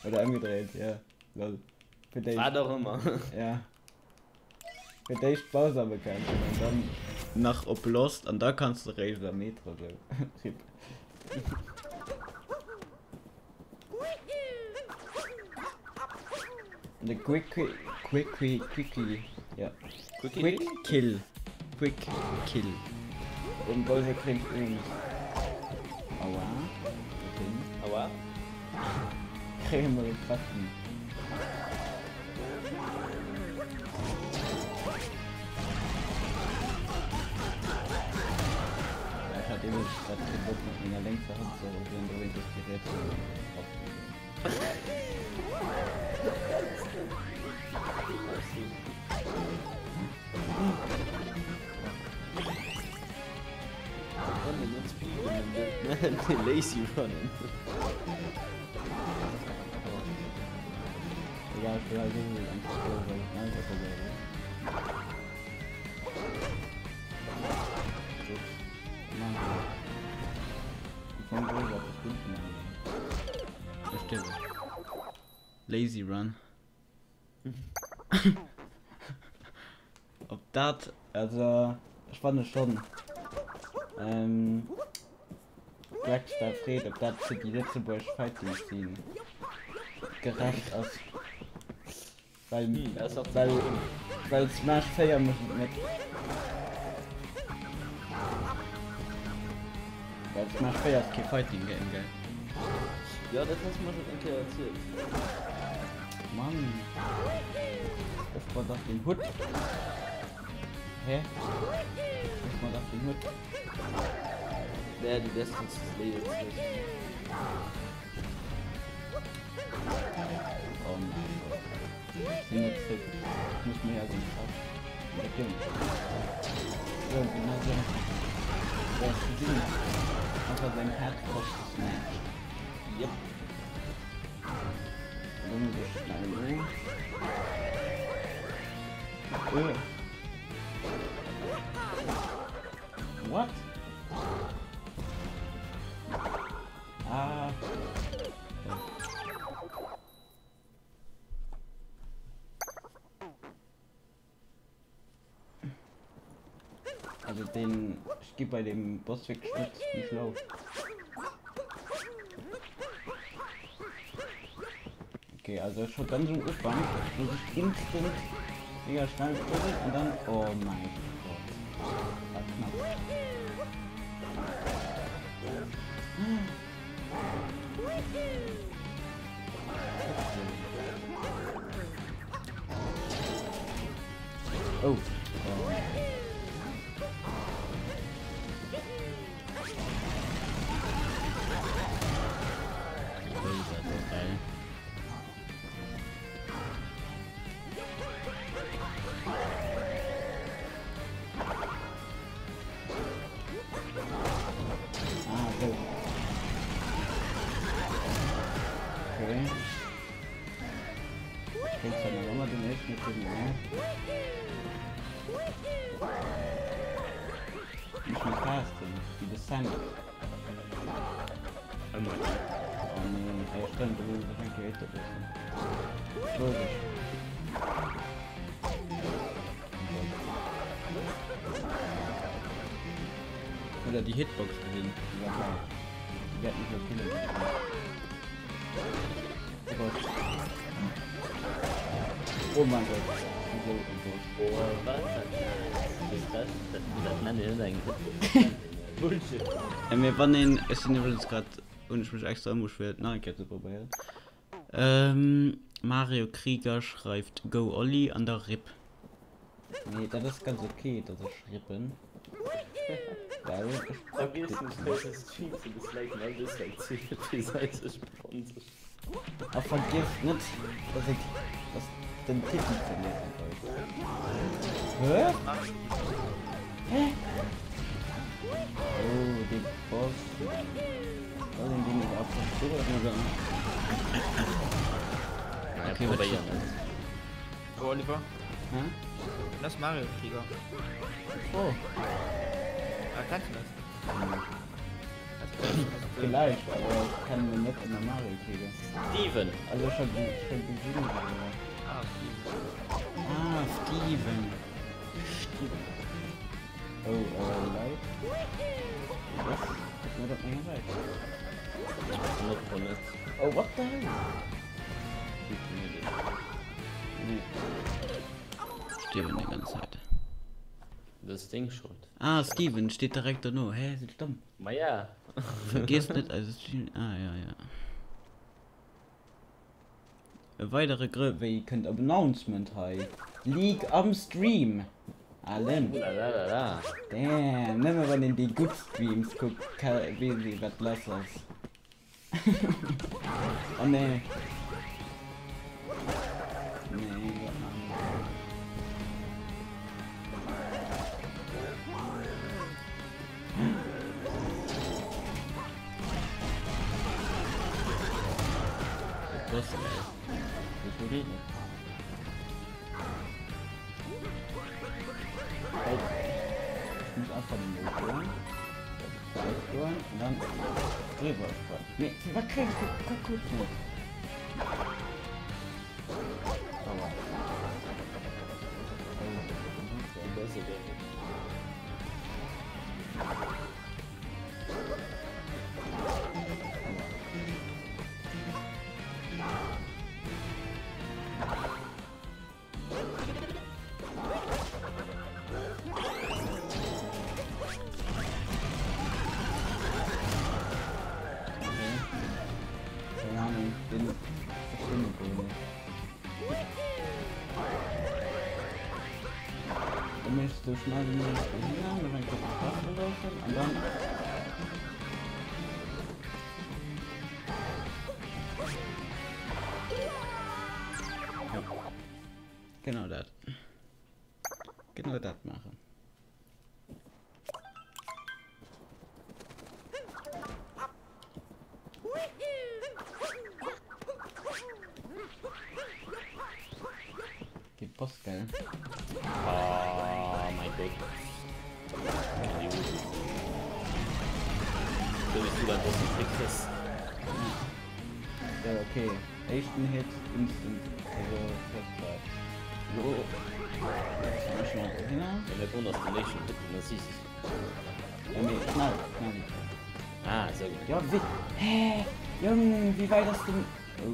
oder ëmgedréit, jo lol fir d'éischt. Wat och ëmmer. Ja. Fir d'éischt Bowser bekämpfen an dann nach op Lost an da kanns de réischt am Metro sou. Rip. De Quick Quick Quick Quickly ja. Quick Kill Quick Kill Um Bowser klingt un. Aua. Okay. Aua. Kréie mer e Fetten. Ech hat iwwregens grad kee Bock mat menger lénkser Hand ze rosieren, dowéinst ass déi riets sou off gaangen. Runnen, net speedrunnen, net lazy runnen. Egal, ech will halt sowieso einfach sou, well ech einfach sou. stierwen. Lazy Run. Ob dat, also ech fanne schonn, ähm, Blackstar freet, ob dat fir déi lëtzebuergesch Fighting Scene gerecht ass. Well, well, well Smash 4 mécht et net. Well Smash 4 ass kee Fighting Game, gell? Ja, dat has mer schon eng Kéier erzielt. Mann. Wirf mer dach den Hutt. Hä? Wirf mer dach den Hutt. Nee, du wärst sonst Slayer. Oh mein Gott. Ich bin jetzt fit. Ich muss mir ja so einen Kopf. So, genau so. Boah, hast du gesehen? Einfach sein Herz drauf gesmashed. Yep. Und dann muss ich schnell los. Äh. What? Ah. Also den ich geh bei dem Boss wirklich nicht, nicht schlau. Okay, also schon ganz am Anfang muss ich instant mega schnell springen und dann oh mein Gott. War knapp. Oh. Oh. Geil. Ah, so. Okay. Kriegst du noch immer den echt mit dem, ne? Nicht mehr fast, wie das Sonic. Ëmmer. Oh nee, ja, stimmt, du willst wahrscheinlich älter bist. Logisch. Oder die Hitbox gesehen. Die war geil. Die wird nicht so viele. Oh Gott. Oh mein Gott. So, oh Gott. Oh, was? Das, das, das nenne ich eng Bullshit. Ja, mir wann een, ech sinn iwwregens grad, hunn ech mech extra ëmgeschwéiert nach eng Kéier ze probéieren. Ähm, Mario Krieger schreift Go Oli an der Rip. Nee, dat ass ganz okay, dass ech rippen. Well ech Vergiess nicht, eise Stream ze disliken all dës Leit 2020. A vergiess net, dass ech dass den Titel ze liesen gouf. Hä? Hä? Oh, de Boss. Soll een deen iwwerhaapt verstoen oder? Okay, wat Probéier net. Oh, Oliver. Hä? Das ist Mario Krieger. Oh. Ah, kennst du das? Vielleicht, aber ich kann mir net ënner Mario Krieger. Steven! Also ich hab ich hab gesehen, aber. Ah, Steven. Ah, Steven. Steven. Oh, äh, live. Was? Was war das menger Säit? Not pro net. Oh, what the hell? Nee. Steven die ganze Zeit. Das ist deng Schold. Ah, Steven steht direkt dono. Hä, sinn ech domm? Ma ja. Vergiss net eise Stream. Ah, ja, ja. E weidere Grö wéi kënnt Announcement hei. Leak am Stream. Allen. Ulalalala. Damn, nëmme wann een déi gutt Streams kuckt, ka weess ee wat lass ass. Oh nee. Nee, dat maache mer net. Boss, ey. Das wird nicht. Ich muss einfach den Motor. Goen an dann driwwer sprangen. Mee firwat kréien ech de Kack net? Aua. Keine Ahnung, den verstehen wir gar nicht. Da möchtest du schnell wie möglich dahin, dann kannst du Taste laufen und dann. Ja. Genau dat. Genau dat maachen. Geht Post, gell? Ah, mein Gott. So wie du dein Boss gekriegt hast. Ja, okay. Éischten Hit, instant, also first try. Lo mech mer dohinner. Ja, net wonners den éischten Hit, den ass easy. Ja, mee schnell, schnell Hit. Ah, sou gutt. Ja, wéi, hä? Jong, wéi wäit ass den, oh.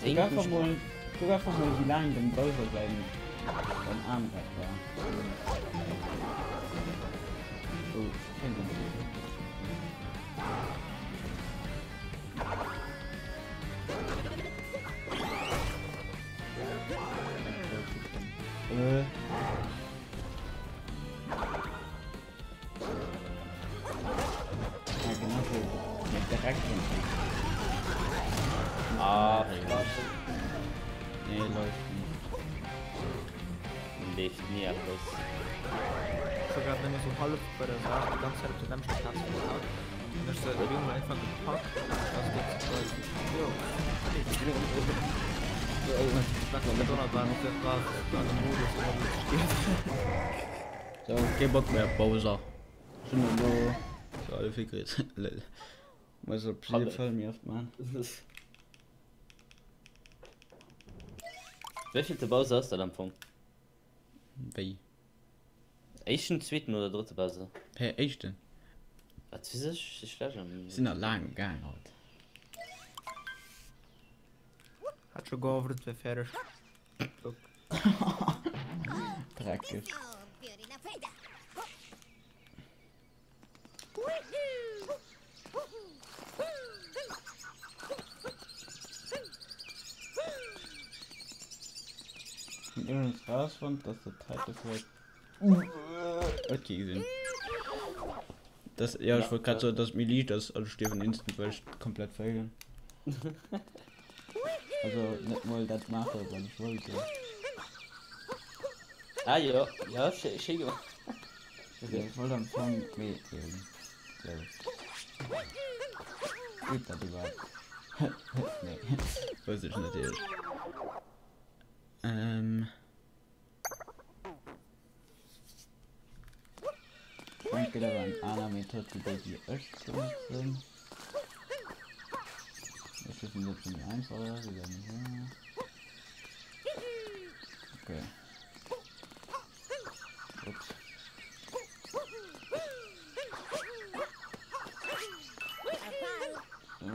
Kuck einfach mol, kuck einfach mol wéi laang dem Bowser säin, säin Aarm grad war. Oh, ech kéint en Äh. Ja, genau so. Mit direkt Ah, Nee, läuft nicht. Leeft ni eppes. Ech war grad nëmme sou hallef bei der Saach, déi ganz Zäit op der nämmlechter Plaz geparkt. An ech se op eemol einfach gepackt an ass et quasi, jo, wat fir Donnerbahn op der war an dem Modus ëmmer wou ze stierwen. Sou, kee Bock méi op Bowser. Ech hunn elo sou alle vill kritt. Lel. Muss op jidde Fall méi oft man. Wéivillte Bowser ass dat am Fong? Wéi? Éischten, zweeten oder drëtte Bowser? Hä, éischten? Wat weess ech, ech si schlecht am. Sinn der laang gaang haut. Hat scho gehofft et wär fäerdeg. Dreckeg. Hun iwwregens rausfonnt, dass der Title vielleicht okay gesinn. Das, ja, ich wollte gerade so, dass mir liicht ass, also stierwen instant, well ich komplett failen. Also net mol dat maache wat ech wollt. Ah jo, ja, schéi gemaach. Ech wollt am Fong mee eben sou. Geet dat iwwerhaapt? Nee, wëss ech natierlech. Ähm. Ech gëtt awer eng aner Method wéi déi déi ech benotzen. Ech weess net ob se méi einfach ass oder méi schwéier. Okay. Ups. So.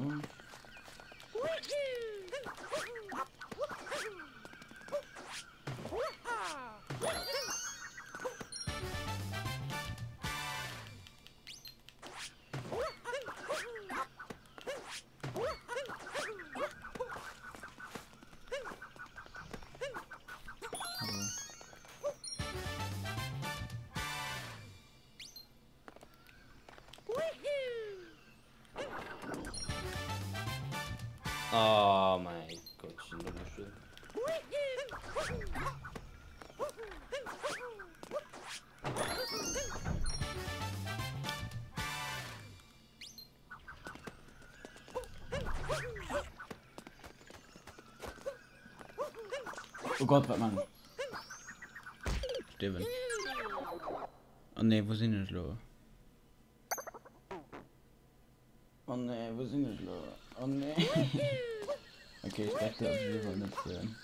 Oh mein Gott, ich bin dumm gespielt. Oh Gott, wat man Steven. Oh nee, wo sinn ech lo? Oh nee, wou sinn ech lo? Oh nee. Okay, ech däerf dat op jidde Fall net soen.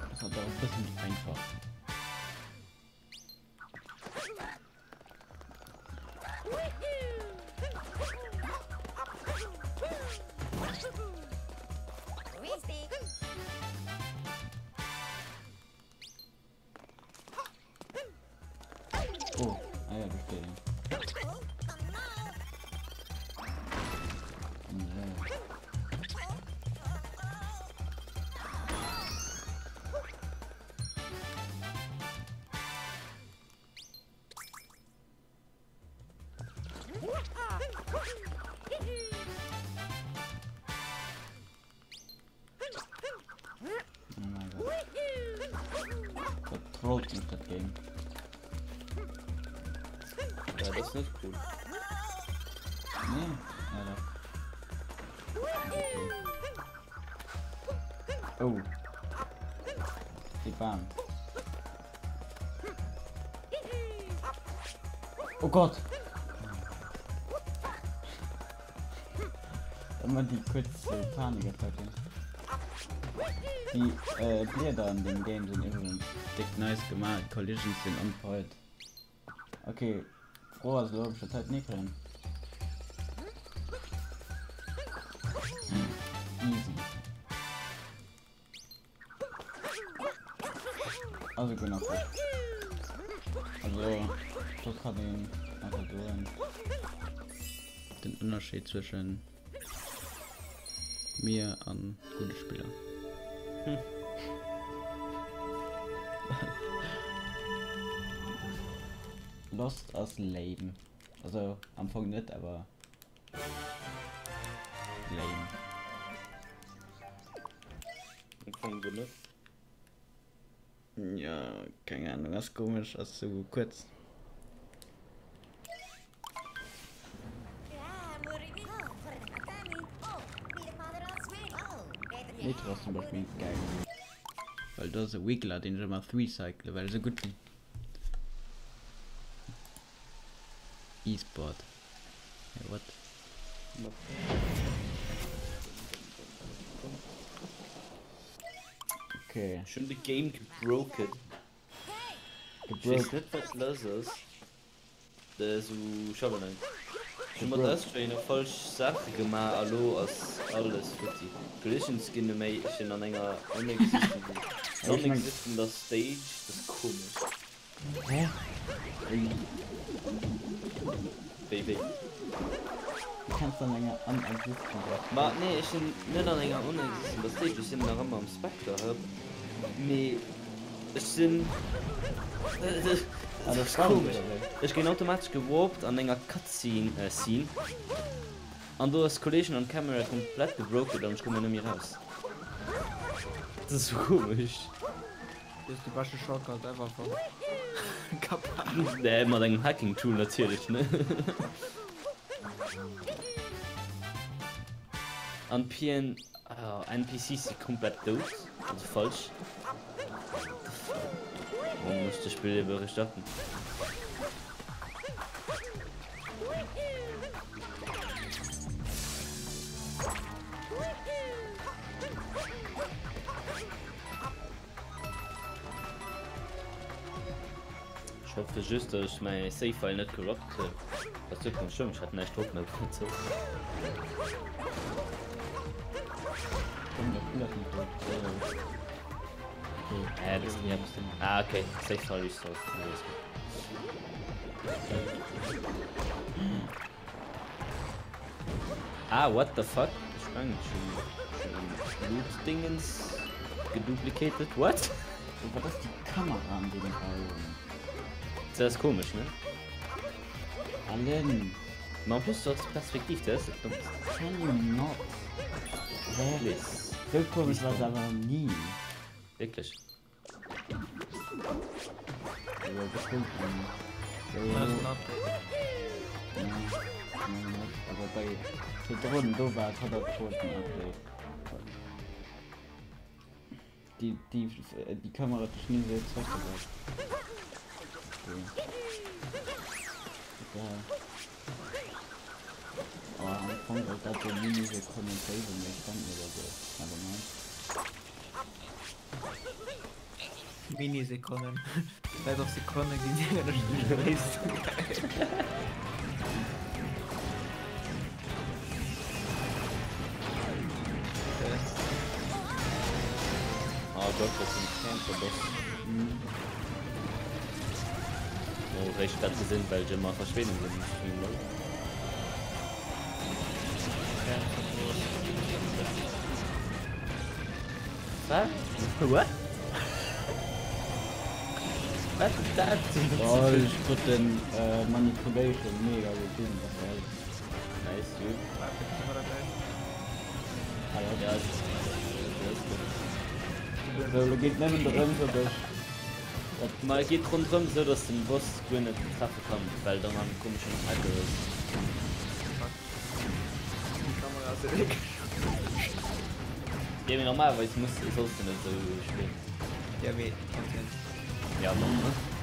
Das hat auch ein bisschen einfach. Oh, ah ja, do steet een. Oh mein Gott. Dat trollt mich dat Game. Ja, dat ass net cool. Nee, ja doch. Okay. Oh. Die Bahn. Oh Gott! Ëmmer déi kuerz Panikattacken. Déi äh, Blieder an dem Game sinn iwwregens déck nice gemaach, d'Collisions sinn on point. Okay, d'Fro ass elo, ob ech dat heiten hikréien. Easy. Also genau. Also, das kann den einfach so den Unterschied zwischen mir an gute Spieler. Hm. Lost ass lame. Also am Fong net, awer Lame. Am Fong wou net? Ja, keng Ahnung, ass komesch, ass sou kuerz. Metro ass zum Beispill geil. Well do ass e Wiggler, deen ech ëmmer threecycle, well ech sou gutt sinn. E-Sport. Hey, what? Okay. Ech hunn de Game gebroken. Ech weess net wat lass ass. Esou Shovel Knight. Ech hunn mat Astrain och falsch Saache gemaach a lo ass alles futti. Collisions ginn net méi, ech sinn an enger non-existender Stage, dat ass komesch. Hä? Wéi? Wéi wéi? Du kanns an enger unexistender Ma nee, ech sinn net an enger unexistender Stage, ech sinn nach ëmmer am Spectre Hub, mee ech sinn, dat ass komesch, ech ginn automatesch gewarpt an enger Cutscene, Scene, an do ass Collision an Camera komplett gebroken an ech komme net méi raus. Dat ass sou komesch. Du hues de beschte Shortcut ever fonnt. Kappa. Nee, mat engem Hacking Tool natierlech, ne? An PN, oh, NPCs si komplett dout, also falsch. What the fuck? Oh, muss de Spill ebe restarten. Ech hoffe just, dass ech mäi Save File net corrupt hunn. Dat ass ganz schlëmm, ech hat näischt drop, mä net sou. Äh, das ja, ah, okay, Save File restore. Alles gut. Ah, what the fuck? Ech mengen ech hun Loot-Dingens geduplicated. What? Wat ass déi Kamera an deem Raum? Dat ass komesch, ne? Allen! Ma en plus du has d'Perspektiv, dat ass dat Dommst. Can you not? Hä? Please. Sou komesch war se awer nach ni. Wierklech? Jo, gefüllt Aber bei virdrun do war et 100 Pro den Update. Déi, déi, déi Kamera hat ech ni esou zréckgesat. Egal. Oh, am Fong sollt dat sou Minisekonnen saven, mee ech fand net oder sou. Never mind. Minisekonnen. Vläit och Sekonne ginn, déi ech nicht weess. Oh Gott, dat sinn Cancer-Boss. Oh, réischt grad gesinn, well ech ëmmer verschwéinen sinn um Stream, lol. Wat? What? Wat ist dat? Oh, ech krut den äh, Manipulation mega gutt hin, was geil. Nice, dude. Ah, ja. Ja, das ist gut. So, lo geet nëmmen drëms, ob ech dat Ma et geet ronderëm sou, dass den Boss guer net treffe kann, well dann am komeschen Aggro ass. Die Kamera ass eweg. Jo mee normalerweis muss solls de net esou spillen. Ja mee trotzdem. Ja bon.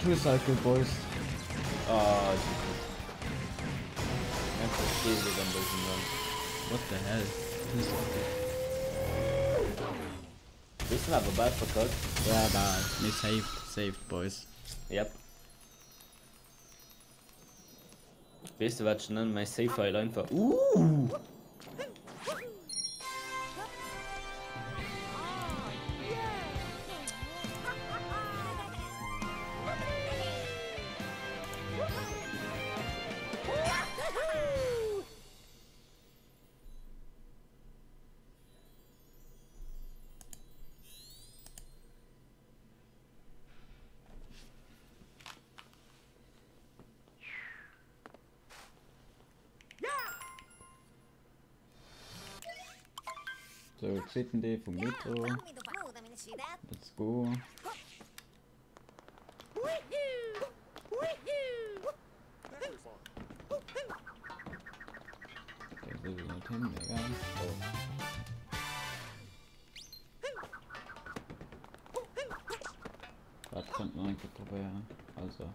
Two Cycle Boys. Ah Jesus. Einfach Basic an dësem Run. What the hell? Two Cycle. Wees du awer bal verkackt. Ja bal, mee saved, saved boys. Yep. Wees du wat ech nennen mäi Save File einfach Uuh! So, zweeten Deel vum Metro. Let's go. Dat kënnt mer eng Kéier probéieren. Also,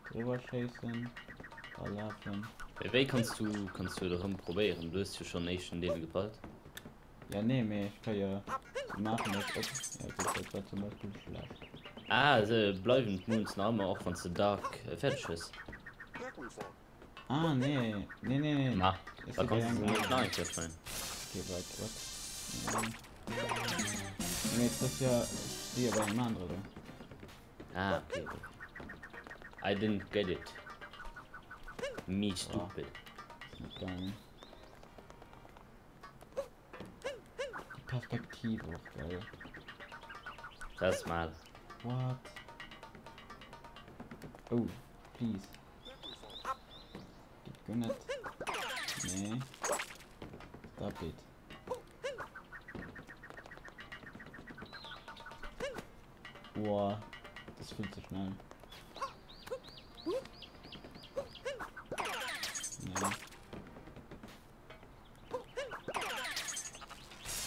drüber schéissen, da lafen. Wéi kanns du kanns du et erëm probéieren? Du hues jo schonn éischten Deel gepalt. Ja nee, mee ech ka jo se maachen als op. Ja gutt, dat war zum Beispill schlecht. Ah, se bleiwen d'Moons nach ëmmer, och wann s de Dark fäerdeg hues. Ah nee, nee nee nee. Ma, Ech da si bei kanns du se engem net nach aneren. eng Kéier tryen. Okay, wait, what? Nee. Nee, et ass jo, ech si jo bei engem anere lo. Ah, okay, okay. I didn't get it. Me stupid. Ass net gaangen. Die Perspektive och geil. Das ist mal. What? Oh, please. Geht guer net. Nee. Stop it. Boah, das vill ze schnell. Nee.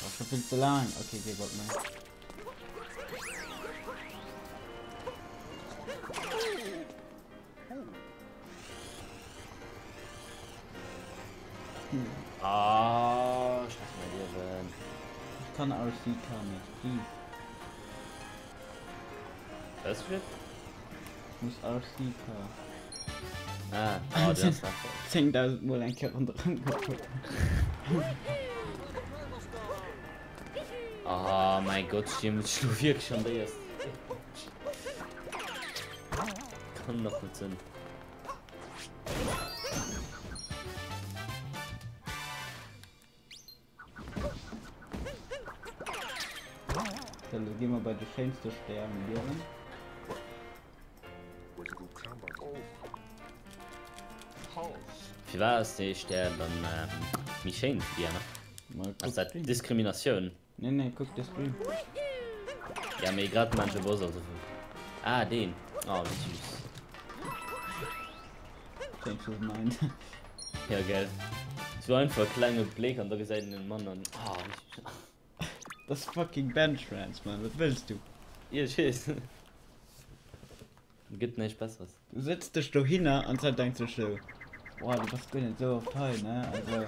War schon viel zu lang. Okay, geh Bock mehr. Ah, ich hasse mein Leben. Ich kann RC Car nicht, please. Was für? Ich muss RC Car. Ah, oh, der ist 10.000 Mol eng Kéier ronderëm gefuer. Oh mein Gott, stimmt, ech lo wierklech an déi ass. Kann nach net sinn. So, lo gi mer bei de schéinste Stär am Liewen. Firwat ass dee Stär dann méi schéin wéi déi aner? Mal kuck Ass dat Stream. Diskriminatioun? Nee, nee, kuck de Stream. Ja, mee grad man je Boss also. Ah, deen. Oh, wéi süß. Change his mind. Ja, gell. Sou einfach e klenge Bléck an da gesäit een den Mann an oh, wéi süß. Dat ass fucking Ben Schranz, Mann, wat wëlls du? Jo, ech weess. Gëtt näischt Besseres. Du sëtz dech dohinner an d'Zäit denkt sech sou, Wow, du bass guer net sou oft hei, ne? Also,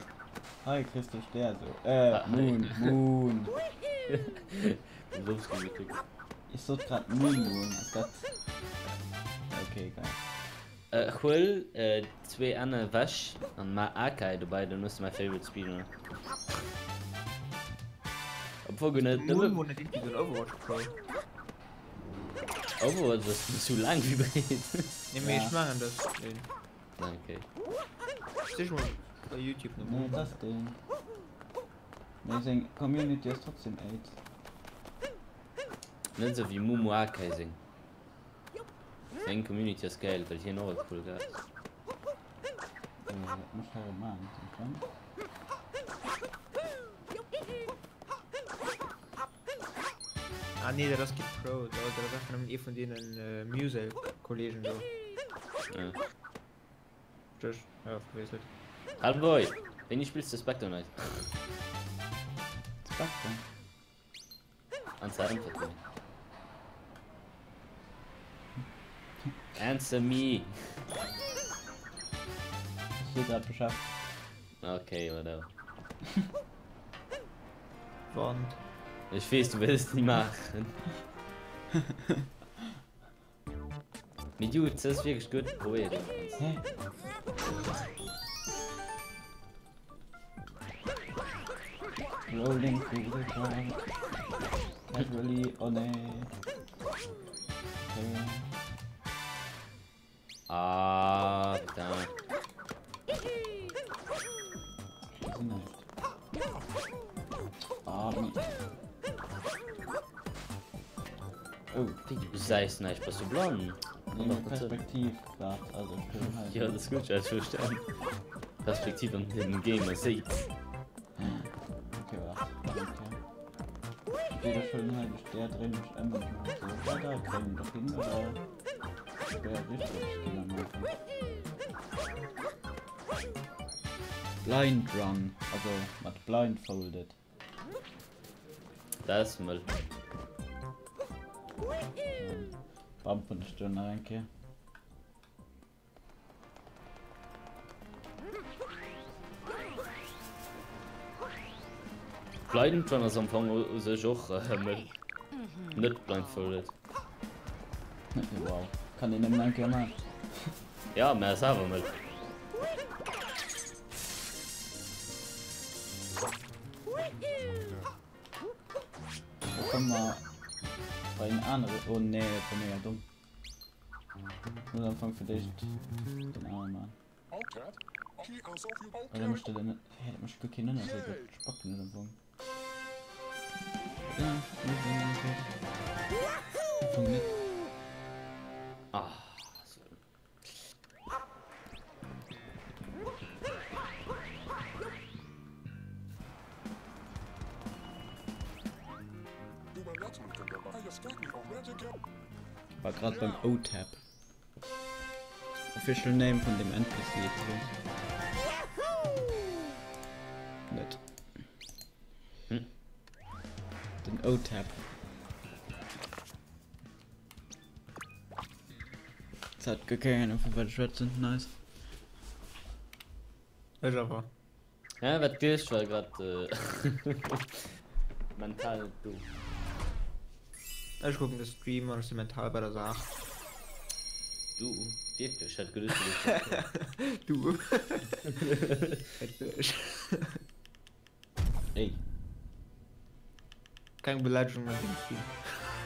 hei kriss de Stär sou. Äh, Moon, Moon. Ech sot grad Moon Moon, ass dat. Ok, egal. Huel zwee Enn ewech an ma Akai dobäi, dann hues de mäi favorite Speedrunner. Obwuel guer net. Moon Moon net irgendwie sou en Overwatch Pro? Overwatch ass sou laang wéi breet. Nee, mee ech mengen dat deen. Ah, okay. Sich mol bei Youtube no. Nee, dat ass deen. Mee seng Community ass trotzdem AIDS. Net sou wéi Mumu Akai seng. Seng Community ass geil, well hien och e coole Guy ass. Äh, wat muss ech hei maachen? Ah nee, dat ass kee Pro, dat ass einfach nëmmen ee vun deenen Museil-Kollegen do. Ja. Ech, ja, verwiesselt. Hallo Boy, wéini spills de Spectre Knight? Spectre? An zwar äntwert mir. Answer me! Ech si grad beschäftegt. Okay, whatever. Wand. Ech weess, du wëlls ni maachen. Mee dude, dat ass wierklech gutt. Probéier dat. Hä? Rolling through the dark. Casually on a. Okay. Ah, putain. Ah, nee. Oh. Wéi, du gesäis näischt, bass du blann? Nee, Perspektiv grad, also ich bin halt. Ja, das ist gut, ja, ich verstehen. Perspektiv an dem Game ass séit. Okay, warte. Okay. Ich sehe schon halt, der dreht mich ëm und macht so. Ja, da kriegen wir doch hin, oder? Blind Run, also mat blindfolded. Dat ass mëll. Bumpen ech do nach eng Kéier. Blind Run ass am Fong u sech och mëll. Net blindfolded. Wow, kann een nëmmen eng Kéier maachen. Ja, mä ass awer mëll. Da komme mer bei en anere. Oh nee, dat war mega domm. Muss am Fong fir d'éischt den anere maachen. Oder mécht dat en net? Hä, dat mécht guer keen Ënnerscheed, dat spacken ech am Fong. Ja, muss een net. Am Fong net. Ah, so. War grad beim OTAP. Official Name vun dem NPC iwwregens. Net. Hm? Den OTAP. Jetzt hat guer keng Ahnung vu wat ech schwätzen. Nice. Ech awer. Ja, wat gëscht war grad mental net do. Ech kucken de Stream an ech si mental bei der Saach. Du? Wierklech? Hat geduecht du wiers Du. Wierklech. Ey. Keng Beleidegung an deem Stream.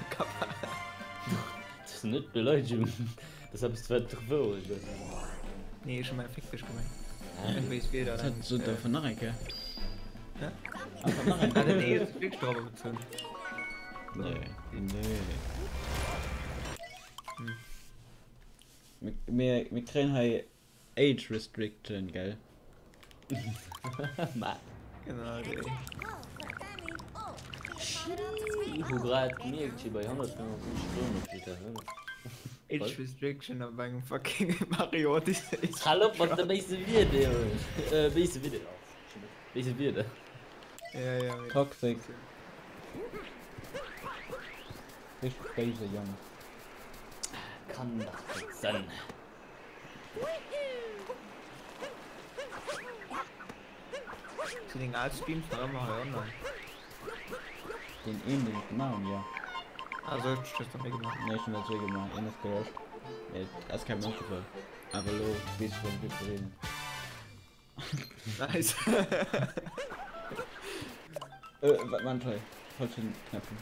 Kappa. Dat ass net Beleidegung, dat ass eppes wat doch wouer ass. Nee, ech hu mäi Fick dech gemengt. Eng béis Wierder. Dat sot der vun nach eng Kéier. Hä? Einfach nach eng Kéier. Nee, ass wierklech drop bezunn. Nee, nee. Mir, mir kréien hei Age Restriction, gell? Ma. Genau déi. Hu grad gemierkt, ech si bei 155 Stonnen op GTA 5. Age Restriction op engem fucking Mario Odyssey. Hal op mat de béise Wierder, äh, béise Wierder, béise Wierder. Ja, ja, mee. Toxic. Richteg béise Jong. Kann dach net sënn. Sinn deng al Streams nach ëmmer hei online? Deen een deen ech gemaach hunn, jo. Ah sou, ech hues der méi gemaach. Nee, ech hunn der zwee gemaach, een ass gelöscht. Mee et ass kengem opgefall. Awer elo weess ech rëm jiddwereen. Nice. Äh, wat man ech hei? Falschen Knäppchen.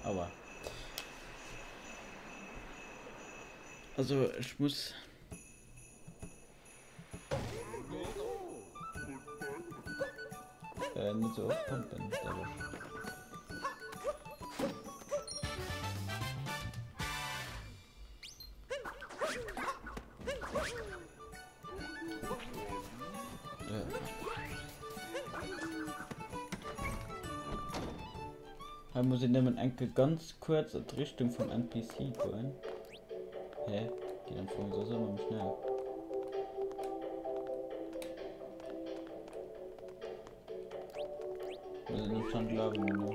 Aua. Also ech muss. Äh, net sou oft pumpen, glaub ech. Hei muss een nëmmen enke ganz kuerz an d'Richtung vum NPC goen. Hä? Geet am Fong soss ëmmer méi schnell. Muss een anscheinend lafen no.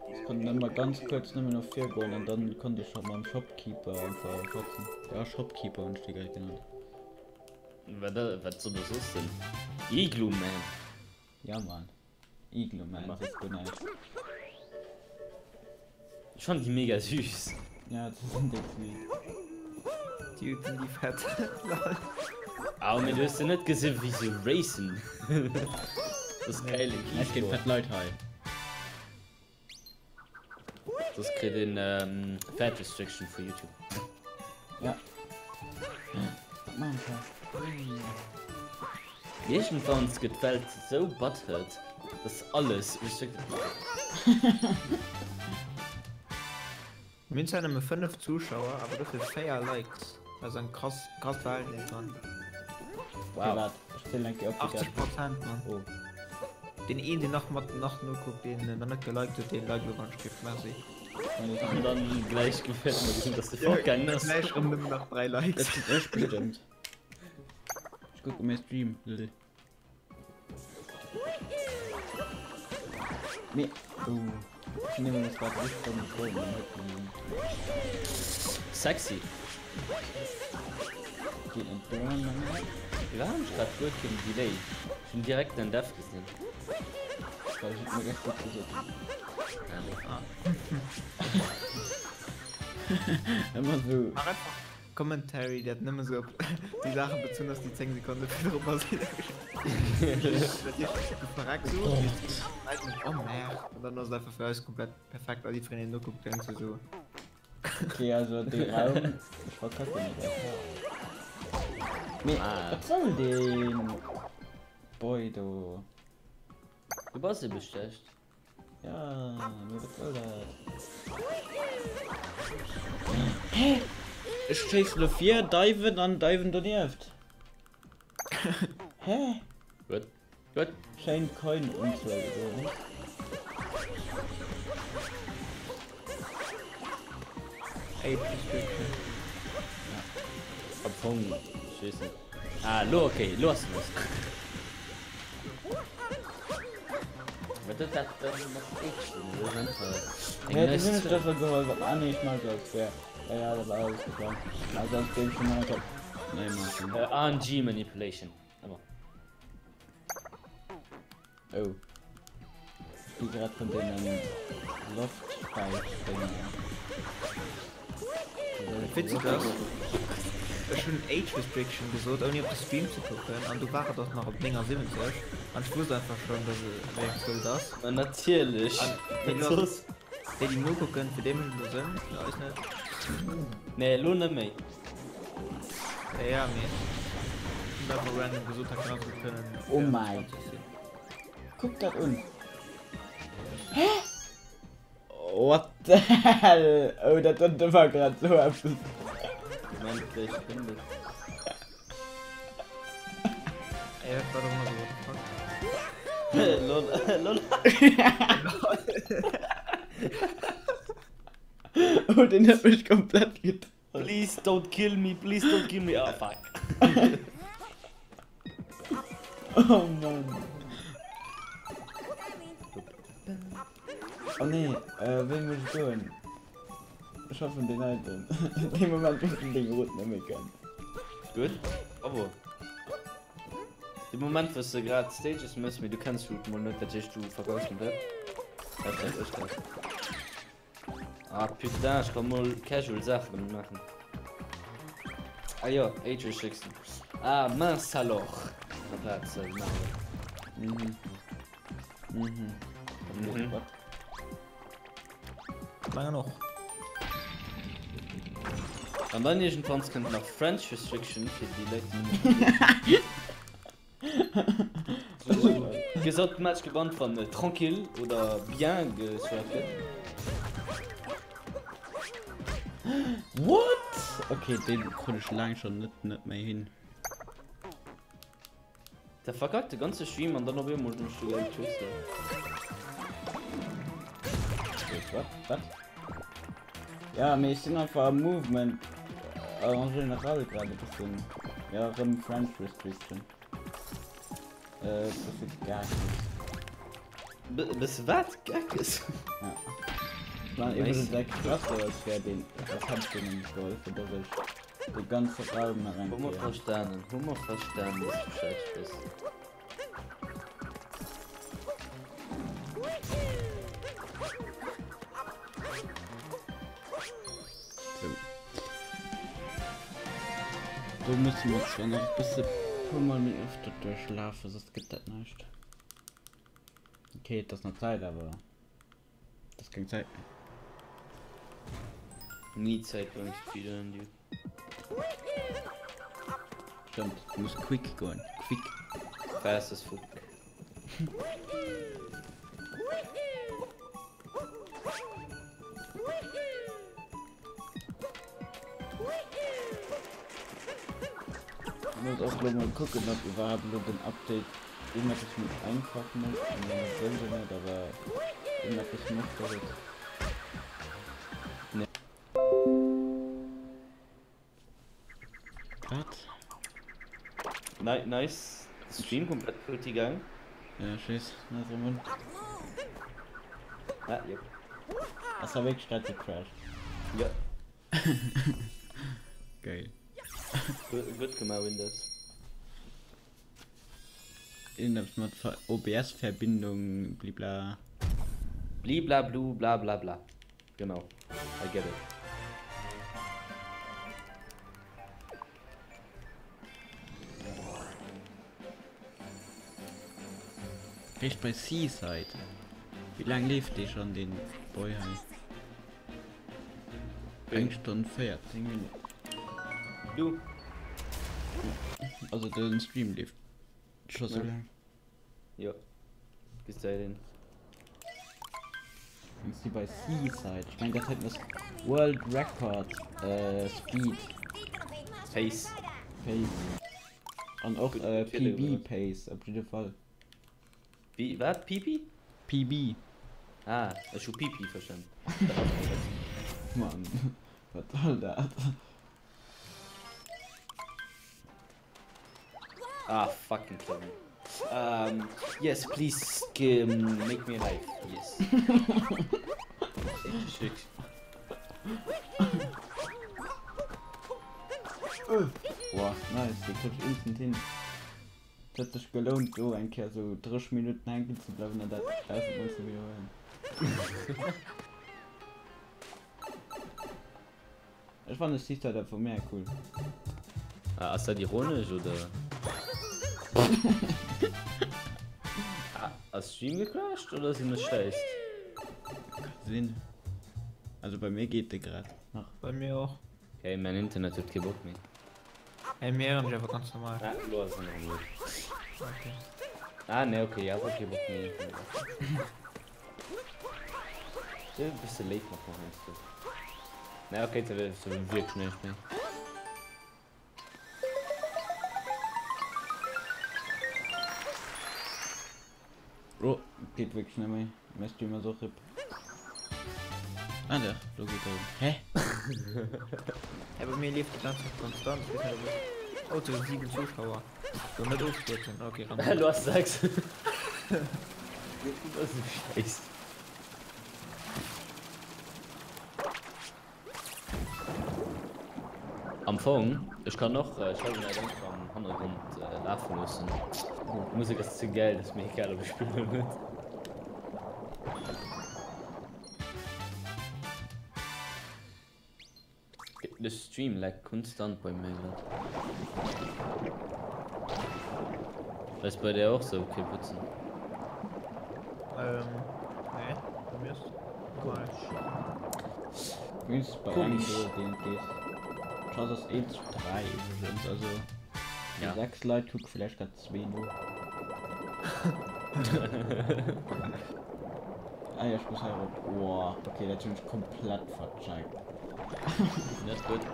Ech konnt nëmme ganz kuerz nëmmen no vir goen an dann konnt ech scho mam Shopkeeper einfach schwätzen. Ja, Shopkeeper hunn ech dee grad genannt. Wat, wat soll dat soss sinn? Igloo Man. Ja Mann. Igloo Man, soss guer näischt. Ech fannen déi mega süß. Ja, déi sinn déck sweet. Déi sinn déi fett. Lol. Au, mee du hues se net gesinn wéi se racen. Dat ass geil. Et ginn fett Leit hei. Soss kritt een Fat Restriction vu YouTube. Ja. Wat maan ech hei? Iergendwanns gëtt d'Welt sou butthurt, dass alles restricted gëtt. Mir hunn zwar nëmme 5 Zuschauer, awer dofir 4 Likes. Dat ass eng krass, krasst Verhältnis, Mann. Wow. Wat? Ech zielen eng Kéier op, 80 Prozent, Mann. Oh. Deen een, deen nach mat nach nokuckt, deen nach net geliked huet, deen liked elo ganz geschwind. Merci. An dann gläich gefält mer gesinn, dass de fortgaangen ass. Gläich erëm nëmmen nach 3 Likes. Dat sinn ech bestëmmt. Ech kucke mäi Stream, lol. Mee, oh. Ech hunn iwwerens grad richteg domm gefroen, an huet den. Sexy. Geet net duer, mengen ech. Firwat hunn ech grad guer keen Delay? Ech hunn direkt den Death gesinn. Well ech et net echt gutt gesot hunn. Ah. Ëmmer sou. Mach einfach Commentary dat nëmme sou op déi Saache bezunn ass, déi 10 Sekonne virdru passéiert Du verrecks sou, oh merde, an dann ass et einfach fir eis komplett perfekt a jiddwereen deen nokuckt denkt sech sou. Okay, also dee Raum, ech verkacken et einfach. Mee wat soll deen Boy do? Du bass ebe schlecht. Ja, mee wat soll dat? Hä? Ech schéissen no vir, diven an diven donieft. Hä? What? What? Schéin Coin unzuel oder? Age restriction. Am Fong, ech weess net. Ah, lo okay, lo ass los. Wat huet dat dann mat Age ze dinn? Dat ass einfach eng Ja, nice die hunn ech Zuel. dofir geholl, wat ah nee, ech mag als wär. Ja, ja, dat war alles geplant. Also als géif ech schon mal Kopf neu maachen. Äh, RNG Manipulation. Ëmmer. Oh. Ech gi grad vun deenen Loftspeichdinger. Witzeg ass, ech hunn Age Restriction gesot ouni op de Stream ze kucken an du war et och nach op 79 an ech wusst einfach schonn dass et wéi eng Zuel et ass. Ma natierlech, An wat elo soss? Déi déi nokucken, fir déi mécht et elo Sënn, fir eis net. Nee, elo net méi. Ja, ja, mee ech hunn einfach random gesot, hätt genauso gutt kënnen Oh mäi. 24 sinn. Kuck dat un. Hä? What the hell? Oh, dat dat war grad sou eppes. Moment, ech fënn et. Ey, dat war doch immer so, what the fuck? Lol, lol. Oh, den huet mech komplett getroffen. Please don't kill me, please don't kill me. Oh fuck. Oh Mann. Oh nee, äh, wéi muss ech goen? Ech hoffen deen heiten. Dee Moment wou ech deng Route net méi kennt. Gutt, bravo. De Moment wous de grad Stages mëss, mee du kenns d'Route mol net, dat heescht du verkaus komplett. Dat dat ech dat. Ah putain, ech kann mol casual Saachen domat maachen. Ah jo, Age Restriction. Ah mince alors. Amplaz Mario. Mhm. Mhm. Mhm. What? Mengen och. An dann iergendwanns kënnt nach French Restriction fir déi Leit déi Gëss automatesch gebannt wann tranquille oder bien geswiped gëtt. What? Okay, deen krut ech laang schon net net méi hin. Der verkackt de ganze Stream an dann op eemol mécht de geil Twister. Wait, wat? Wat? Ja, mee ech sinn einfach am Movement en général grad e bëssen, ja, rëm French Restriction. Äh, bësse gaakes. Bësse wat? Gaakes? Ja. Ech man iwwregens eng Cluster, als wär deen, als hätt deen nämlech geholfen, dass ech De ganze Raum nach eng Hu mer Kéier. verstanen, hu mer verstanen, dass du schlecht bass. Sou. Do musse mer zwar nach e bësse puer mol méi öfter duerchlafen, soss gëtt dat näischt. Okay, et ass nach Zäit, awer. Das keng Zäit méi. Ni Zäit beim Speedrun, dude. Stimmt, du muss quick goen. Quick. Fast as fuck. Ich muss och lo mol kucken, ob iwwerhaapt lo den Update iergendeppes méi einfach mécht. Ich meine, soll se net, awer iergendeppes mécht dat et. Nee. Wat? Ni nice. Stream komplett futti gaang. Ja, ech weess, nice Roman. Ah, jep. Ass da wierklech grad gecrashed? Ja. Geil. Gutt gemaach, Windows. Irgendeppes mat OBS-Verbindung, blibla. Blibla blu bla bla bla. Genau. I get it. Réischt bei Seaside. Wéi laang leeft dee schon deen Boy hei? Eng Stonn 14 Minutten. Du. Also den Stream leeft scho sou laang. Jo. Bis dahin. Ist die bei Seaside? Ich meine, das hat das World Record äh, Speed. Pace. Pace. An och äh, PB Pace op jidde Fall. Wie wat PP? PB. Ah, ech hu Pipi verstan. Mann, wat soll dat? Ah, fucking Kevin. Um, yes, please um, make me alive. Yes. Boah, nice, déi krut ech instant hin. Et huet sech gelount do eng Kéier sou 30 Minutten hänken ze bleiwen an dat 1000 mol ze widderhuelen. Ech fannen Seaside einfach mega cool. Ah, ass dat ironesch oder? ah, ass Stream gecrashed oder sinn ech scheißt? Kann sinn. Also bei mir geet de grad nach. Bei mir och. Okay, mein Internet huet kee Bock méi. Hey, mir héieren dech awer ganz normal. Ah, lo ass en erëm gutt. Okay. Ah, nee, okay, awer kee Bock méi. Du bist de late mat mer heiansdo. Nee, okay, da wär so wierklech näischt méi. Oh, geet wierklech net méi. Mäi Stream ass och rip. Ah dach, lo geet erëm. Hä? Hä, bei mir leeft déi ganz Zäit konstant. Ech weess net ob ech. Oh, et si 7 Zuschauer. Soll net ofstierzen. Okay, ran. Lo ass 6. Dat ass e Schäiss. Am Fong, ech kann och Shovel Knight einfach am Hannergrond lafe loossen. D'Musek ass ze gäil, ass mir egal ob ech spillen oder net. De Stream laggt konstant bei mir grad. Ass bei der och sou, Killputzen? Ähm, nee, bei mir ass normal. Wéinstens bei engem do, deen et geet. D'Chance ass 1 zu 3 iwwregens, also Ja. 6 Leit kucke vläicht grad zwee no. Ah ja, ech muss hei erop. Oah, okay, dat hunn ech komplett vercheckt. Net gutt.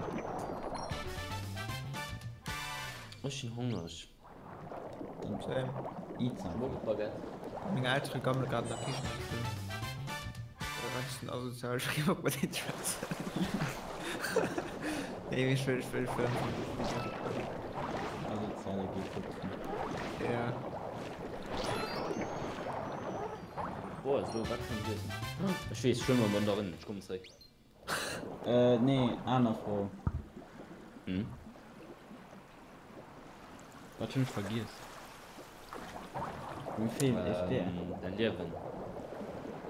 Ech sinn hongreg. Dann Same. eat some food. Baguette. Meng Eltere gammele grad an der Kichen am Stull. Oder ech sinn asozial, ech hu kee Bock mat hinnen ze schwätzen. Nee, mee ech wëll, ech wëll, ech wëll. Asoziale geet putzen. Ja. Boah, so, wat kann ech iessen? Ech weess, ech huele mer Mandarinnen, ech kommen zréck. Äh, nee, aner Fro. Hm? Wat hunn ech vergiess? Mir feelt ee Stär. Ähm, dein Liewen.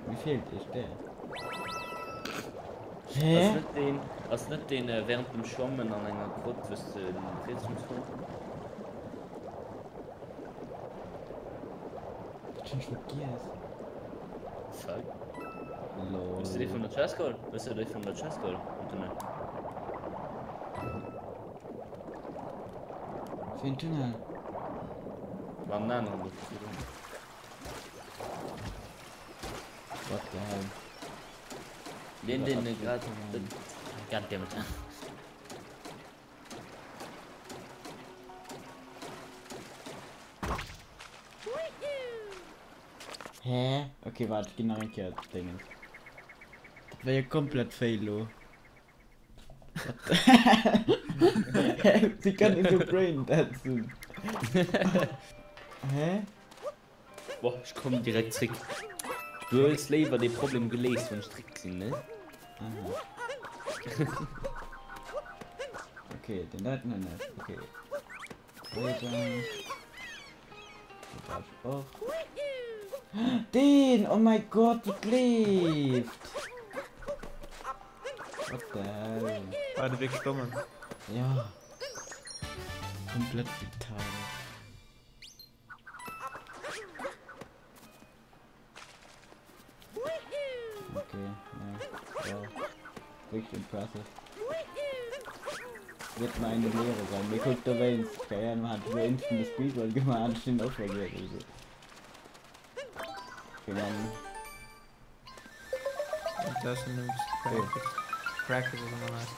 Mir feelt ee Stär. Ass Hä? net deen, ass net deen äh, während dem Schwammen an enger Grott, wous de riets muss goen? Wat hunn ech vergiess? Fuck. Lol. Hues de dee vun der Chest geholl? Hues de dee vun der Chest geholl am Tunnel? Wéi en Tunnel? War an aneren do virdrun. What the hell? Deen, deen grad. Goddammit. Hä? Ok, waart, ech ginn nach eng Kéier Déngens. Dat war jo komplett fail lo. What the Hä? Wéi kann een sou braindead sinn? Hä? Boah, ech kommen direkt zréck. Du hues léiwer dee Problem geléist, wann ech zréck sinn, ne? Aha. Okay, den doten hunn ech. Okay. Weider. Och. Den! Oh mein Gott, wat leeft? What the hell? War de wierklech dommen? Ja. Komplett retarded. Okay, ja. Wow. Wirklich impressive. Wird mal eine Lehre sein. Mir guckt da wéinst. Keine Ahnung, hat so instant Speedrun gemacht, ich den auch vergessen. Also. Keine Ahnung. Das nimmt Practice. Practice ist immer nice.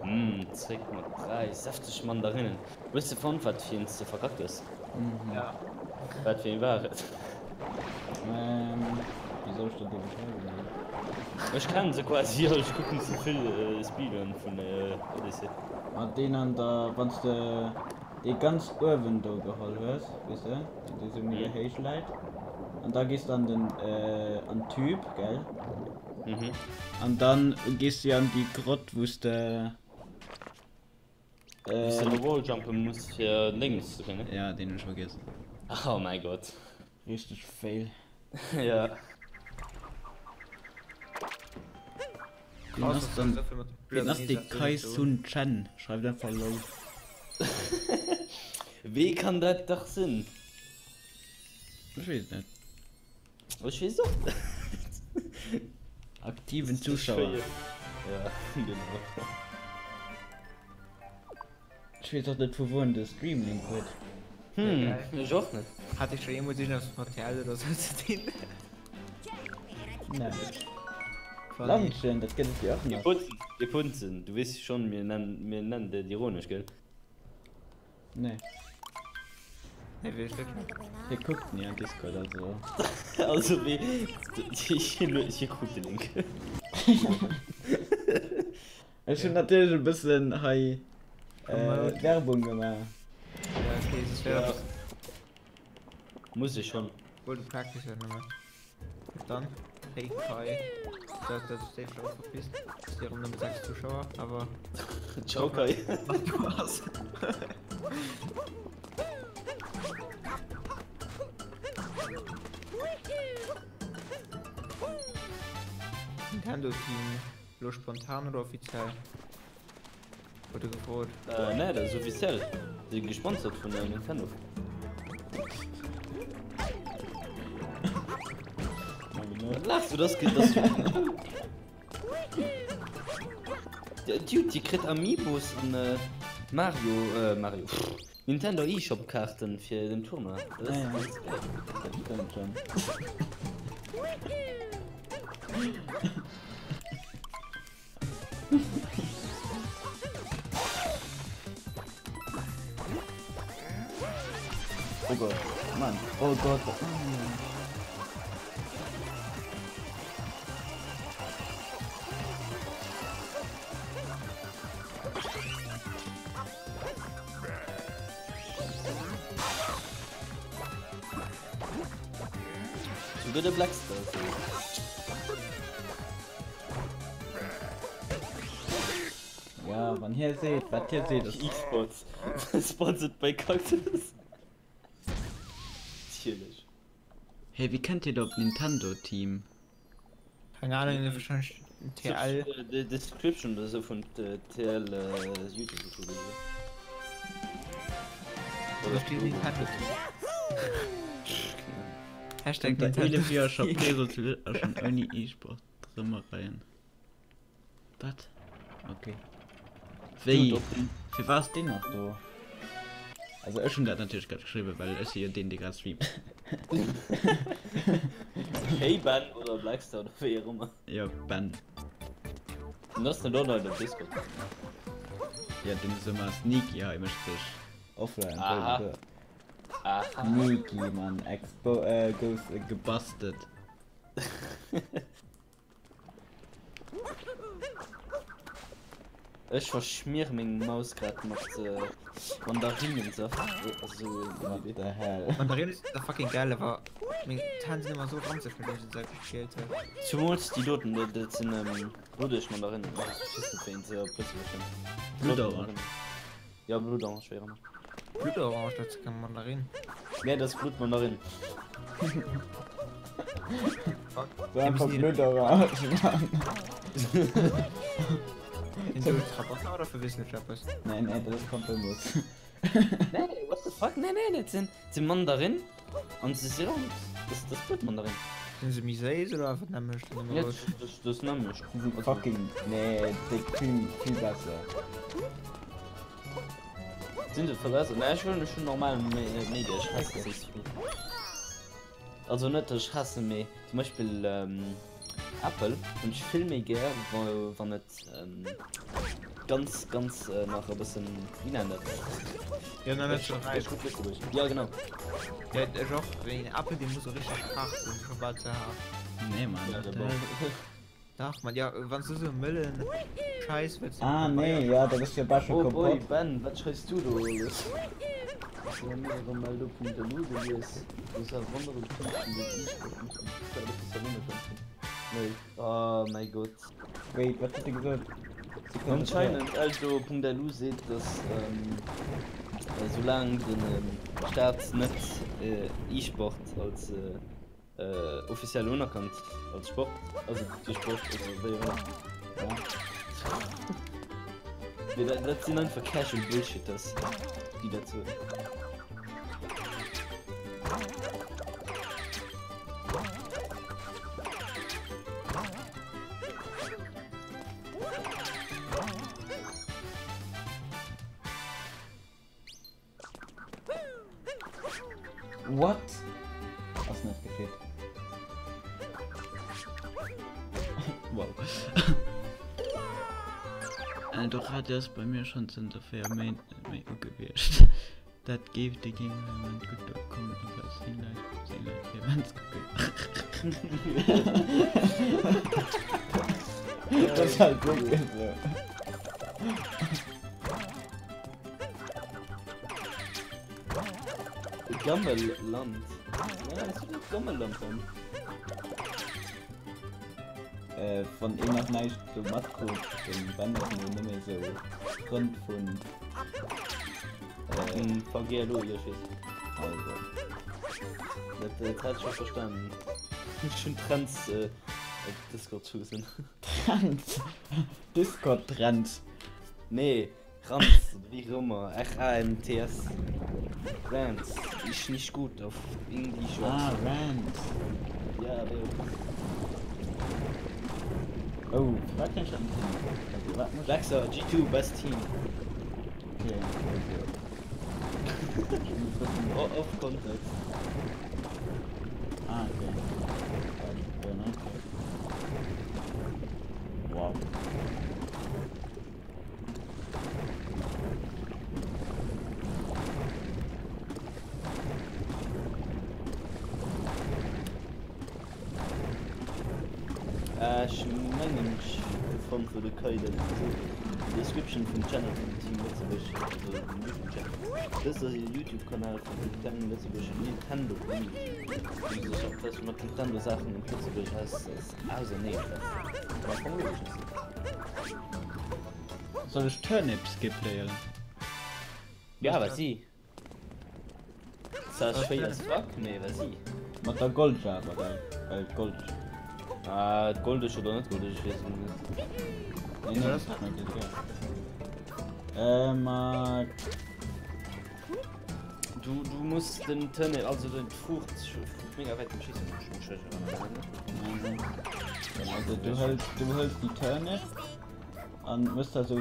Mmh, zréck mat 3 säfteg Mandarinnen. Hues de fonnt wat fir een s de verkackt hues? Ja. Wat fir een war et? Ähm, wéi soll ech der déi beschreiwen dann? Ech kennen se quasi all, ech kucken ze vill Speedrun vun Odyssey. Ma deen an der, wann s de dee ganz uewen do geholl hues, weess de, deen dee sou mega héich läit, an da gees de an den, an d'Tube, gell? Mhm. An dann gees de an déi Grott, wou s de. Wou s de elo walljumpen muss fir lénks ze kréien, ne? Ja, deen hunn ech vergiess. Oh mäi Gott. Richteg fail. Ja. Wien ass dann wien ass dee Kai Sun Chen? Schreift einfach lol. Wee kann dat dach sinn? Ech weess et net. Ech weess och net. Aktiven Zuschauer. Ja, genau. Ech weess och net vu wou en de Streamlink huet. Hm, ech och net. Hat ech scho jeemools iergendeppes mat TL oder sou ze dinn? Nee. Landchen, dat gëtt et jo och nach. Dir Punzen, du weess schonn, mir nennen dat ironesch, gell? Nee. Nee, weess ech wierklech net. Hie kuckt ni an Discord, also. Also wéi, hie krut de Link. Ech hunn natierlech e bëssen hei Werbung gemaach. Ja, okay, soss wär dat. Muss ech schonn. Wollt e Practice nëmmen. Dann, hey Kai. Dat dat ass déi schon verpisst. Ass dir nëmme 6 Zuschauer, awer. Ciao Kai. Mach du was. Nintendo Team. Lo spontan oder offiziell? Huet e gefrot. Äh, nee, dat ass offiziell. Si sinn gesponsert vun Nintendo. Wat laachs du? Das geht, das. Dude, Dir kritt Amiibos an äh, Mario, äh, Mario, pff, Nintendo eShop Kaarten fir den Tournoi. Dat ass, dat ass geil. Dat stëmmt schon. Oh Gott, Mann. Oh Gott, wat machen wir? Souguer de Blackstar seet. Ja, wann hie seet, wat hie seet, ass. Xbox sponsored by Cactus. Natierlech. Hey, wéi kennt dir do op Nintendo Team? Keng Ahnung, wahrscheinlech TL. Description oder sou vun TL YouTube oder sou. Oder steet Nintendo Team? Hashtag Zanter Nintendo 11 Joer scho Team. Presozil a schonn ouni E-Sport Drëmmereien. Wat? Okay. Wéi? Fir wat ass deen nach do? Also ech hunn dat natierlech grad geschriwwen, well ech si jo deen, dee grad streamt. Hey Ben oder Blackstar oder wéi och ëmmer. Jo, Ben. Den ass net online op Discord. Jo, deen ass ëmmer sneaky hei, mécht sech offline. Aha. Aha. Sneaky, Mann. Expo, äh, goes gebusted. Ech verschmiere meng Maus grad mat Mandarinensaft. Also, What the hell? Mandarinen sinn zwar fucking geil, awer meng Zänn sinn ëmmer sou ranzeg nodeems ech se geschielt hunn. Zumools déi doten, dat sinn bluddeg Mandarinen. Ech weess net wéi een se op Lëtzebuergesch nennt. Bluttorange. Ja, Bluttorange, wéi och ëmmer. Bluttorange, dat ass keng Mandarin. Nee, dat ass Blutmandarin. So einfach Bluttorange, Mann. Sinn do Trabanta oder verwiessel ech eppes? Nee, nee, dat ass Pampelmuss. Nee, what the fuck? Nee, nee, dat sinn, sinn Mandarin an se si rond. Dat ass Blutmandarin. Sinn se méi séiss oder einfach d'nämmlecht? Nee, dat ass d'nämmlecht. Se si fucking, nee, déi vill, vill besser. Sinn se verbessert? Nee, ech huelen ech hunn normal méi méi gär. Ech hasse séiss Fruit. Also net dass ech hasse mee zum Beispill Äppel hunn ech vill méi gär wann et ganz ganz nach e bëssen wéi nennt dat? Jo nach net sou räif. Ja genau. Jo ech och, wéi en Apel dee muss sou richteg haart sinn, scho bal ze haart. Nee Mann, what the hell? Dach, ma ja, wann du sou mëllen Scheiss wëlls. Ah nee, ja, dat ass jo bal scho Oh boy, Kompott. Ben, wat schreifs du do alles? Ech hu Meldo.lu gelies, do ass awer wonnerbar Punkt vun den E-Sport dat ass ja wonnerschön. Nee, oh mäi Gott. Wait, wat huet e gesot? Sekonn, Anscheinend Eldo.lu seet, dass soulaang de Staat net E-Sport als Offiziell unerkannt als Sport, also de Sport, also wéi och ëmmer. Nee, dat, dat sinn einfach casual Bullshitters, déi dat soen. What? Ass net geschitt. Wow. Äh, de Radio ass bei mir schon zënter 4 Méint net méi ugewiescht. Dat géif de Game Moment gutt kommen, awer et sinn Leit, sinn Leit fir Events kucken. Dat ass halt wierklech esou. Gammelland. Ja, das ist Gammelland dann. Äh, wann een nach näischt do matkritt, den Ben ass elo nëmme sou Frënd vun äh, mm, VGLO, jo, ich weess. Also. Dat, dat hat ich schon verstanden. Ich schon Trends äh, op Discord schon gesehen. Trends? Discord-Trends? Nee, Rants, oder wéi och ëmmer, R-A-N-T-S. Rants, ich nicht gut auf Englisch. Ah, Rants. Ja, wéi och ëmmer. Oh, firwat kann ech dat net hin? Also, wat muss ech. Lexer, G2, best team. Okay, also. Ech muss wëssen. Off context. Ah, okay. Okay. Wow. Ech mengen ech hu fonnt wou de Kai dat gesot huet. Description vum Channel vum Team Lëtzebuerg, also dem Youtube Channel. Dëst ass e Youtube Kanal vun dem klengen lëtzebuergeschen Nintendo Community, déi sech haaptsächlech mat Nintendo Saachen ëm d'Lëtzebuerg aus ausernee setzt. Wat am Fong logesch ass. Soll ech Turnip Skip léieren? Ja, wat si? Zwar schwéier as fuck, mee wat si? Mat der Goldeger awer, gell? Well d'Goldeg. Ah, d'Goldeg oder net Goldeg, ech weess et net. Nee, nee, ech mengen déi. Äh, mat. Du, du muss den Turnip, also den d'Fruucht, mega wäit dem Schiessen. Also du hëls, du hëls déi Turnip an mëss da sou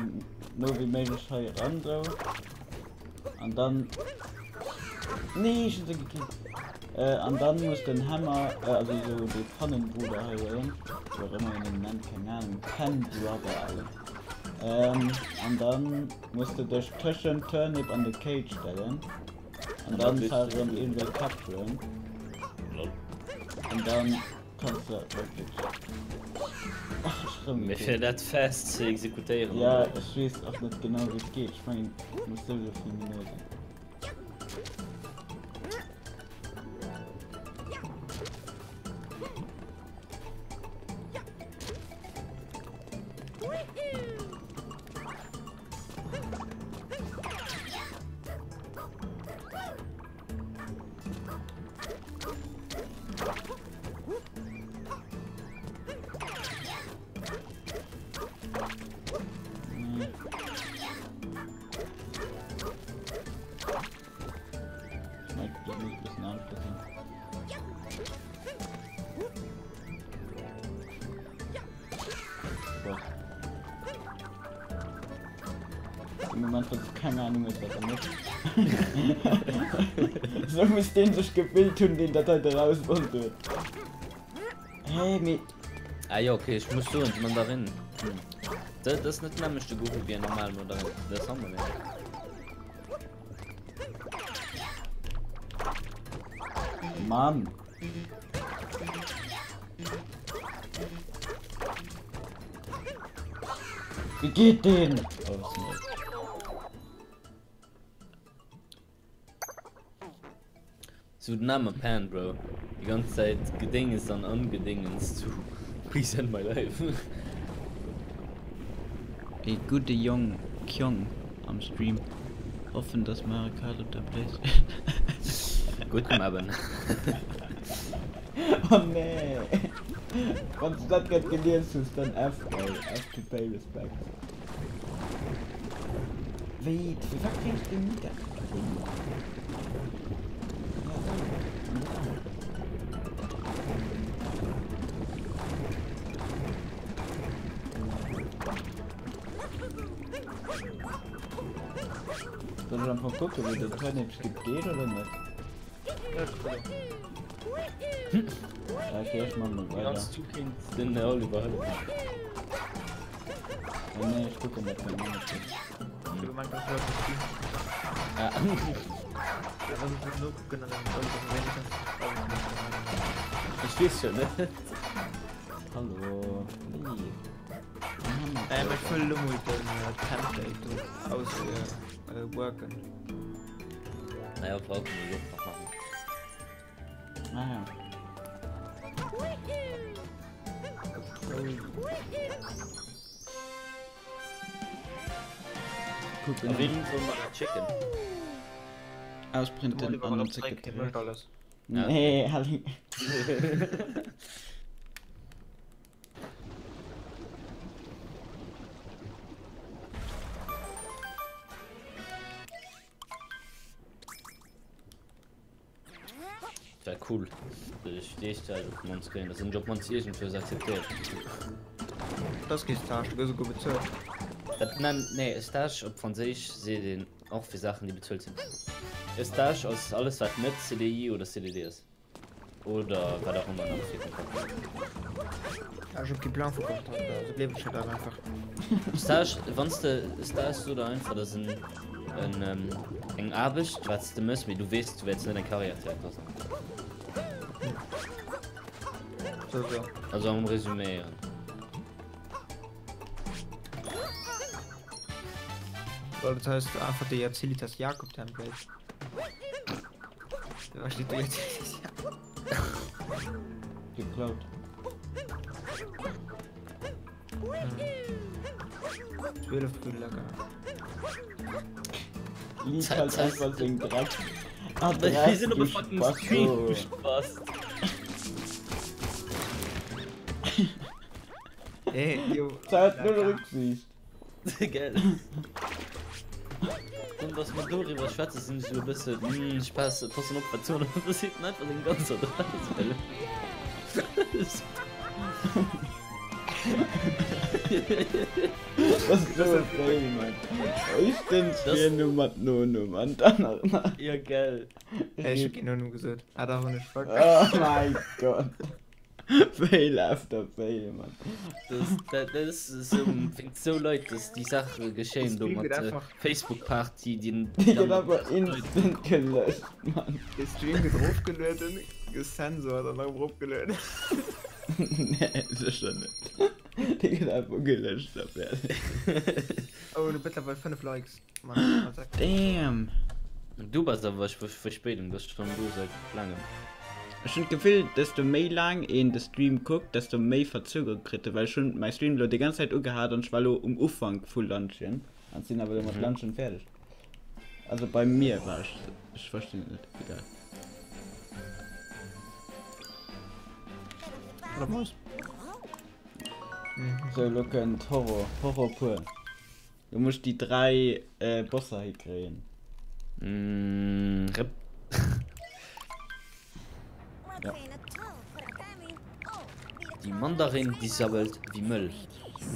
no wéi méiglech hei eran sou. An dann Nee, ech hunn se gekillt. Äh, an dann muss den Hammer, äh, also sou de Pannenbruder hei huelen, wéi och ëmmer een en nennt, keng Ahnung, Pan Brother, Alter. Ähm, an dann muss de dech tëschent Turnip an de Cage stellen. An dann fält erëm iergendwéi capturen. An dann kanns de wierklech. Ach, ech erëm Mee fir dat fast ze exekutéieren. Ja, ech weess och net genau wéi et geet. Ech mengen, et muss souwisou vill méi no sinn. Im Moment huet keng Ahnung huet wat er mécht. Sou muss deen sech gefillt hunn, deen dat heite rausfonnt huet. Hä, mee. Ah jo, okay, ech muss soen, d'Mandarin, hm, dat ass net nämmlechte Goût wéi eng normal Mandarin, dat ass hammer lecker. Mann! Wie geet deen? Oh, snap. So den arme Pan, Bro. Die ganze Zeit gedinges an angedingens zu Please end my life. E gudde Jong Kyong am Stream. Hoffen dass Mario Kart op der Playstation. Guten Abend. Oh nee! Wann du dat grad gelies hues, dann F, gell? F to pay respect. Wéi, firwat kréien ech deen ni dat Ding? Ja, do, an dat anert. Soll ech einfach kucken, wéi den Turnip Skip geet oder net? Ja, guck. Okay, ech man mol weider. Ganz du kinnt den Oliver hëllefen. Oh nee, ech kucken net méi net. Du gemeint, dass du das Ah. Ja, also ich nur gucken, dann Oliver wenigstens. Ech weess jo net. Hallo. Lee. Ähm, ech wëll lo mol den äh, Template do aus äh, äh, worken. Naja, brauchen wir och nach machen. Ah ja. Kucken. A ween soll mer dat schécken? Ausprinten an den Sekretariat. alles. Nee, Harry. Wär cool ech déi Style op mannst kréien, dass en op mannst iergendwou akzeptéiert. Dat ass kee Stage, du gëss esouguer bezuelt. Dat nennt, nee, e Stage op Franséisch seet een och fir Saachen déi bezuelt sinn. E Stage ass alles wat net CDI oder CDD ass. Oder wat auch ëmmer nach fir Kontrakter. Ja, ech hu kee Plang vu Kontrakter, also gleewen ech dat einfach. Stage, wann s de Stage so der einfach, dat ass en, en, ähm, eng Aarbecht, wat s de mëss, mee du weess, du wäerts net eng Karriär direkt draus maachen. So, so. Also am Resüméieren. Well dat heisst einfach de Jazilitas Jakob Template. Da steht du jetzt. Geklaut. 12 Brüder lecker. Lies Zeit- halt Zeit- einfach den Dreck. Wir sind aber fucking Stream, du Spaß. Ey, jo. Zeit null Rücksicht. Gell. Und was man darüber schwätzt, sind so ein bisschen, hm, ich passe, passen auf, was so, das sieht man einfach den ganzen Dreck. Das ist so geil, Mann. Éischtens Das- Virnumm mat Nonumm an dann nach nach. Ja, gell. Ey, ich hab keinen Nonumm gesot. Ah, da hunn ech fuck. Oh mein Gott. Fail after fail, Mann. Das, das, das ist so, fängt so Leute, dass die Sache geschehen, do Stream mat gëtt äh, einfach- Facebook-Party, die, Die gëtt einfach instant gelöscht, Mann. De Stream gëtt erofgelueden, gesensort an erëm eropgelueden. Nee, sécher net. Dee gëtt einfach gelöscht a fäerdeg. Oh, du mëttlerweil 5 Likes. Mann, Mann, sag. Damn. Du bass awer Verspéidung, du bass schon do seit langem. Ech hunn d'Gefill, desto méi laang een de Stream kuckt, desto méi Verzögerung kritt e, well ech hunn mäi Stream elo déi ganz Zäit ugehat an ech war elo um Ufank vu Lunchen an sinn awer elo mat Lunchen fäerdeg. Also bei mir war ech, ech verstinn et net, egal. Oder Maus. Sou, elo kënnt Horror, Horror pur. Du muss déi 3 Bosser hikréien. Mm, rip. Ja. Die Mandarin, die sabbelt wie Müll.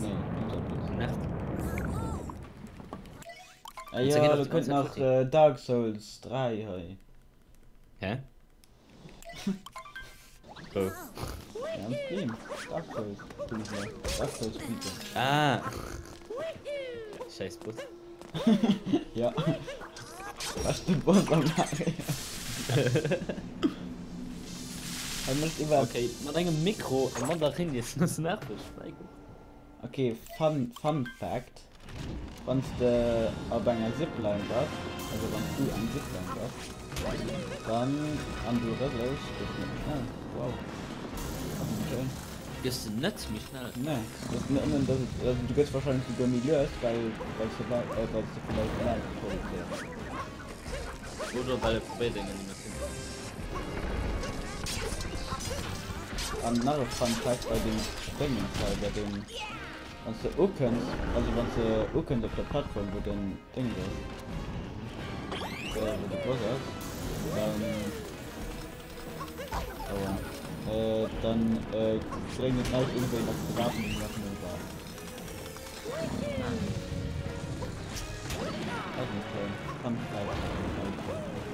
Nee, die sabbelt. Nervt. Ah ja, du könnt nach äh, Dark Souls 3 hei. Hä? Oh. Ja, am Stream. Dark Souls. Dark Souls Spiele. Ah. Scheiß Bus. Ja. Was du Boss am Mario. Er muss iwwer. Okay, mat engem Mikro eng Mandarin iessen ass nerveg. Mei Gott. Okay, Fun, Fun Fact. Wann s de op enger Zipline bass, also wann s du eng Zipline bass, dann, an du rësels, gëss de net méi schnell. Wow. Ass net schéin. Gëss de net méi schnell? Nee, dat ass nëmmen, dass et, also du gëss wahrscheinlech souguer méi lues, well, well s de, well s de villäicht Energie produzéiers. Oder well e probéiert eng Animatioun ze maachen. An nach e Fun Fact bei deem Déngens hei, bei deem. Wann s de ukënns, also wann s de ukënns op der Plattform wou den Déngs ass, wou de Boss ass, dann, aua, dann bréngt et näischt iergendwéi nach ze waarden, déi nach no war. Also kann vläicht.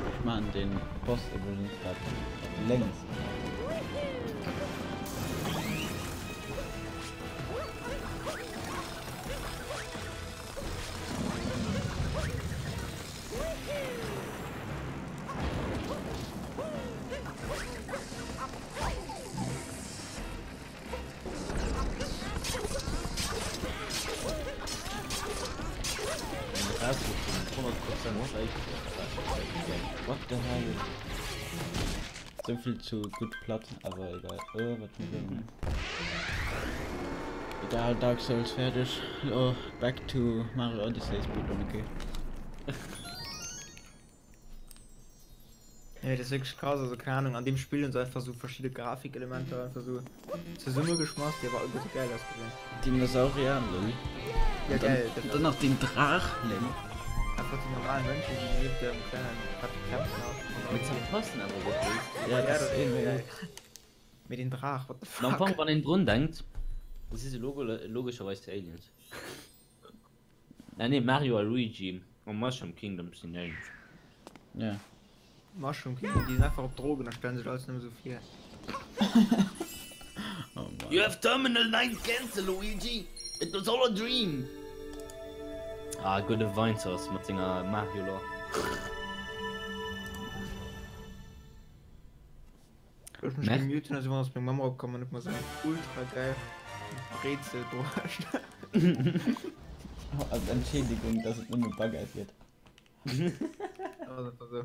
Ech maan den Boss iwwregens dat lénks. What the hell? So vill zu gutt platt, awer egal. Oh, wat muss ich Egal, Dark Souls fäerdeg. Lo back to Mario Odyssey Speedrun, okay. Nee, dat ass wierklech krass, also keng Ahnung, an deem Spill hunn se einfach sou verschidde Grafikelementer einfach sou zesummegeschmass, déi awer alleguerte gäil ausgesinn. Dinosaurier, lol. Ja, Und dann, gell, dat und dann nach den Draach, lol. Einfach déi normal Mënschen, déi nieft dem klengen Papi kämpfen a Mee ze passen awer wierklech. Ja, Ja, das dat ist ass irgendwie geil. Mee den Draach, what the Am fuck? Fong, wann een drun denkt, da si se logo logescherweis déi Aliens. Ah nee, Mario a Luigi am Mushroom Kingdom sinn Aliens. Ja. Mushroom Kingdom, déi sinn einfach op Drogen a stellen sech alles nëmme sou vir. Oh Mann. You have terminal 9 cancer, Luigi! It was all a dream! Ah, gudde Vinesauce mat senger Mario-Lore. Ech mech gemute hunn, ass iwwer ass meng Mamm eropkomm an huet mer sou eng ultra geil Brezel bruecht. Als Entschädigung, dass et nëmme Baguette gëtt. Ass einfach sou.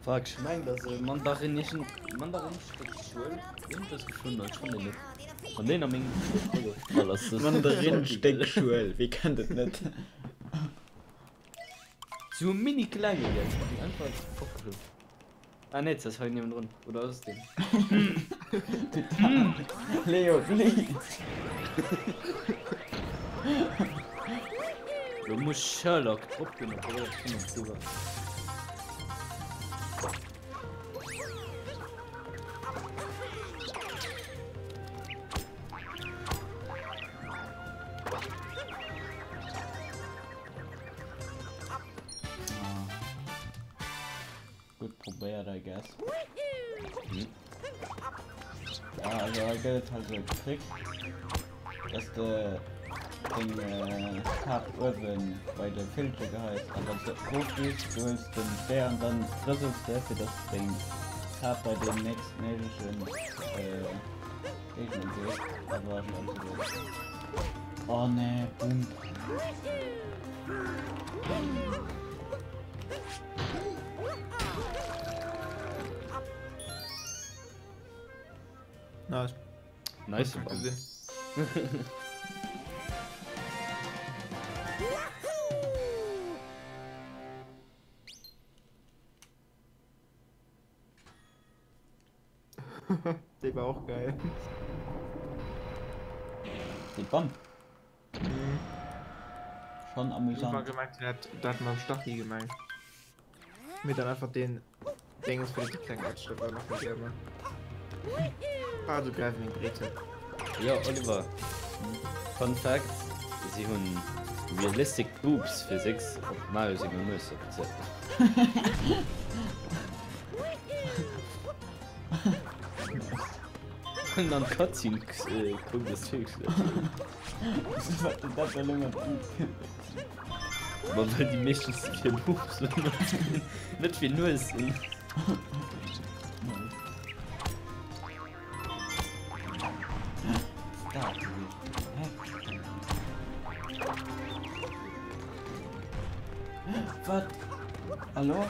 Fuck, ech mengen dass e Mandarinischen Mandarinnstéck-Schuel iergendwas gefunden huet, ech fannen en net. Wann deen a meng Truhe gefall ass, das Mandarinnstéck-Schuel, wie kennt et net? Sou e mini klenge gell, déi einfach opgeholl. Ah nee, das hei niewendrun, oder ass et deen? Leo, please! Lo muss Sherlock drop ginn a probéiert fannen ob du war. Ah. Gutt probéiert, I guess. Hm. Ja, also hei gëtt et halt esou e Trick, dass de deng äh, Kap uewen bei de Filter geheis an wann s de erofgees, du huels den Speer an dann rësels de, fir dass deng Kap bei den nächstméiglechen äh, Géigner geet. Dat war schon ze gutt. Oh nee, Bump. Nice. Nice. Gut gesehen. Dee war och geil. Dee Bump. Mhm. Schon Ich war amüsant. gemeint, der hat, der hat mam Stachy gemeint. Mir dann einfach den Dingens für die kleinen Abschnitt war noch mit immer. Ah, du greif meng Brezel. Jo, Oliver. Fun Fact, si hunn realistic boobs Physics op Mario senger Nues applizéiert. Wann an d'Cutscene kuckt, ass wierklech Wat huet dat elo mat Boobs ze Ma well déi meeschtens fir Boobs sinn, net fir Nuesen. Wat? Hallo?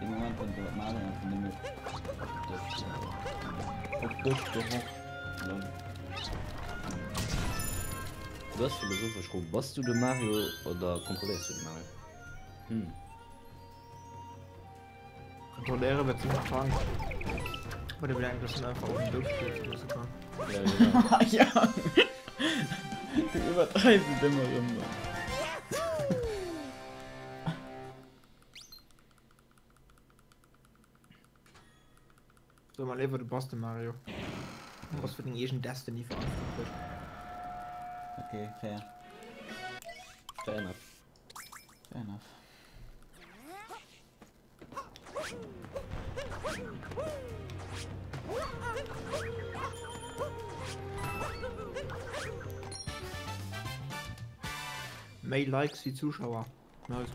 De Moment. konnt de wat maachen, einfach nëmme op dech, op dech gehofft, lol. Du ass philosophesch Fro, Bass du de Mario oder kontrolléiers du de Mario? Hm. Kontrolléiere wär zimmlech krank. Oder wéi eng dass en einfach op den Doud stierze loosse kann. Ja, genau. Ja. Du iwwerdreifs et ëmmer erëm, Mann. So mal léiwer du bass de Mario. Du bass fir deng eegen Destiny verantwortlech. Okay, fair. Fair enough. Fair enough. Méi Likes wéi Zuschauer. Nice.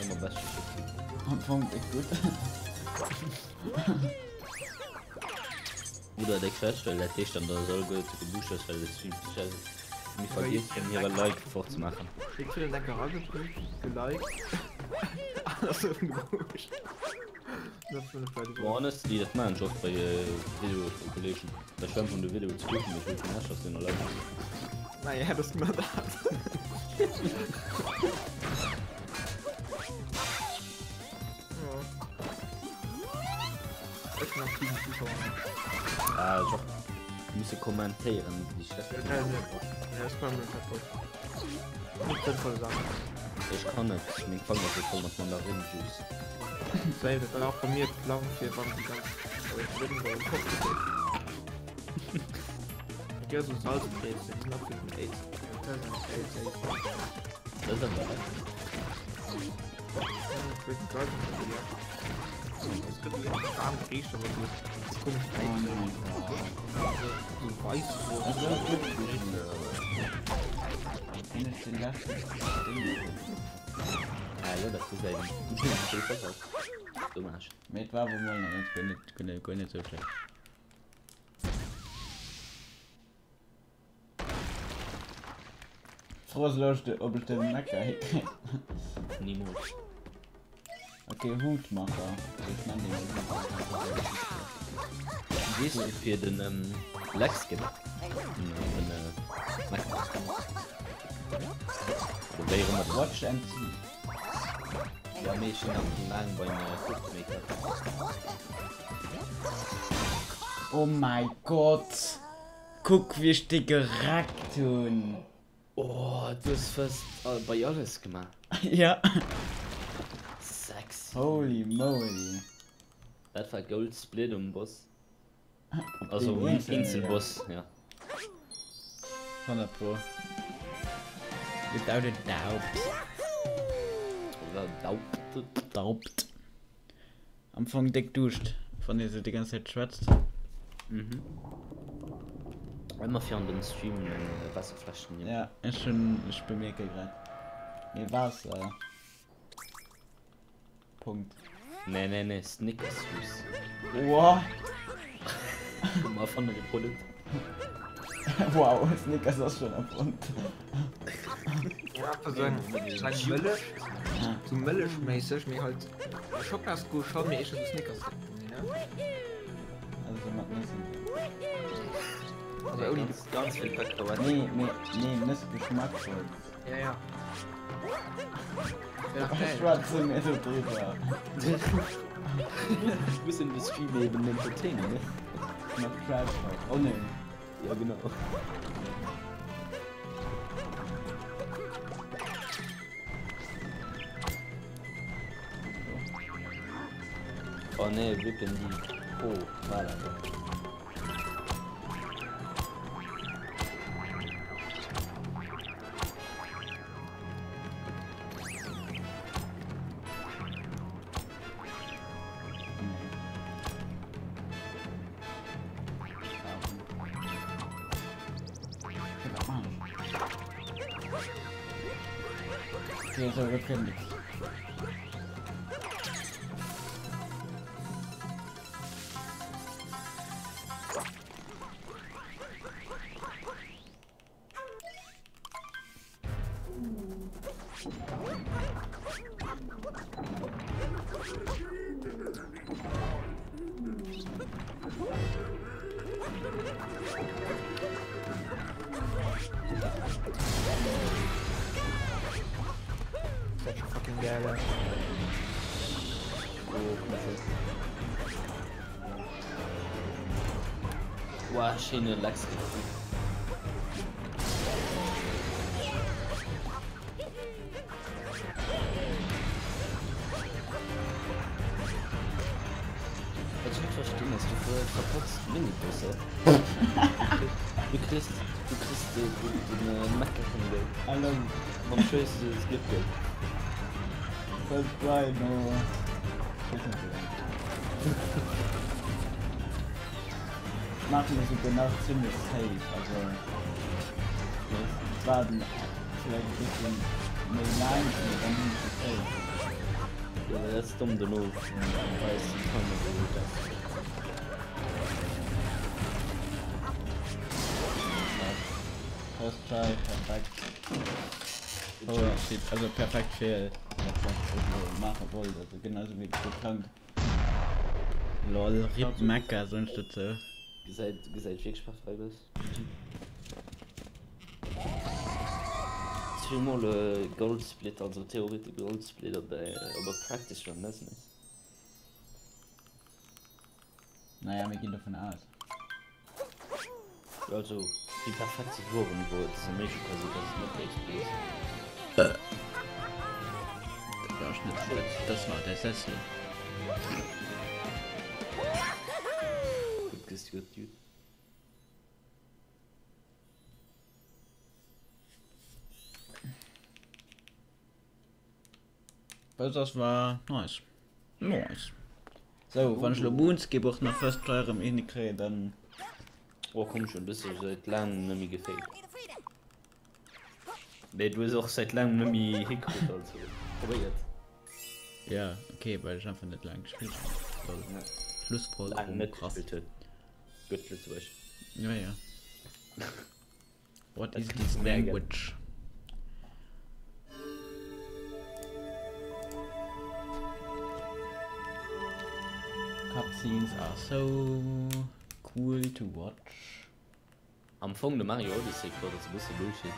Ëmmer beschte Schütze. Am Fong echt gutt. Oder der crasht, well dat heescht dann, dass alleguer zu gebuscht ass, well de Stream ze schnell mir vergiess hun hire Like fortzemaachen. Ech hunn en enker eragepusht, geliked an ass erëm gebuscht. Dat hunn ech bei de Bon, honestly, dat maachen ech oft bei Videoe vu Kolleegen. Ech schwämm vun de Video ze kucken, mee ech wëll keen Aarsch, dass deen erlaabt ass. Naja, dat ass genau dat. Ech bin aktiven Zuschauer. Ah, ech och. Musse kommentéieren, déi schlecht. Ja, ja, spammen kaputt. Nicht sinnvolle Sachen. Ech kann net, meng Fanger si voll mat Mandarinenjus. Same, dat war och bei mir Plang fir wann déi ganz Rinn bei den Kopf geet. Et gëtt sou Salzbrezeln, déi sinn absolut den AIDS. Dat ass AIDS, AIDS. Dat ass awer lecker. Ich will den Salz nicht probieren. Es gëtt so warm Gerichter, aber so komisch Oh mein Gott. So weiß. Also, gutt. Hunn ech den leschten Ding net. Ah jo, dat gesäit een gutt aus. Dommage. Mee et war awer mol nach net guer net guer net guer net sou schlecht. D'Fro ass elo ob ech den Mecker hikréien. Nimools. Ok, Hutmacher. Ech man den Hutmacher. Wees du fir den Lex gëtt? Den Mecker. Oder wéi och ëmmer den. Watch and see. Ja mee ech sinn nach laang beim Hutmaker. Oh mäi Gott! Kuck wéi ech dee gereckt hunn! Oh, du hues fast bei alles gemaach. Ja. Sexy. Holy moly. Dat war Gold Split um Boss. Also um Eenzelboss, ja. 100 pro. Without a doubt. Without doubt. Doubt. Am Fong déck Duuscht, wann ee sou déi ganz Zäit schwätzt. Mhm. Ëmmer fir an den Stream eng Waasserfläsch ze nimm. Ja, ech hunn, ech bemierke grad. Mee Waasser. Punkt. Nee, nee, nee, Snickers Juice. Woah. Guck mal, erfonnene Produkt. Wow, Snickers ass schon erfonnt. Ja, so eng Mëllech, so mëllechméisseg, mee halt Schocklasgoût schon, mee éischter so Snickers. Ne? Also mat Nëssen. Also ouni ganz, ganz vill Kakaoen. Nee, nee, nee, Nëssgeschmack halt. Ja, ja. Ja, schwätze mir so drüber. Ich muss in de Stream eben entertainen, ne? Mat Trash Talk. Oh nee. Ja, genau. Oh nee, Whip indeed. Oh, war dat. Okay, so wir können nichts. Keller. Oh, Princess. Wow, schéine Lex. Wat ech net verstinn ass, du verpatz d'Minibusser. Du kriss, du kriss de, de, den Mecker vum Game. Hallo. Mam schéisste Skip Game. First try, no. Weess net wéi laang. Maachen esouguer nach zimlech safe, also waarden vläicht e bëssen méi laang, mee dann hunn ech se safe. Jo well dat ass domm dono weist den Timer wou et ass. First try, perfekt. Holy shit, also perfekt fir dat wat ech elo maache wollt, also genau sou wéi geplangt. Lol, rip Mekka soen ech dozou. Gesäit gesäit wierklech perfekt aus. GG. Zweemol e Gold Split, also theoretesch Gold Split op op e Practice Run, dat ass nice. Naja, mir ginn dovun aus. Jo, also wéi perfekt se woren, wou et se méiglech quasi, dass et net explosiv. Dat war ech net, dat war de Sessel. Gutt gesteert, Dude. Das war nice. Nice. So, wann ech lo Moonskip och nach First Try erëm hinkréien, dann. Oh komm schon, du hues jo säit laangem net méi gefailt. Nee, du hues och säit laangem net méi hikritt, also probéiert. Ja, okay, well ech einfach net laang gespillt hunn. Lol. Schlussfolgerung, Laang net krass. gespillt huet. Gutt Lëtzebuerg. Ja, ja. What is this language? Cutscenes are so cool to watch. Am Fong de Mario Odyssey Code ass e bësse Bullshit.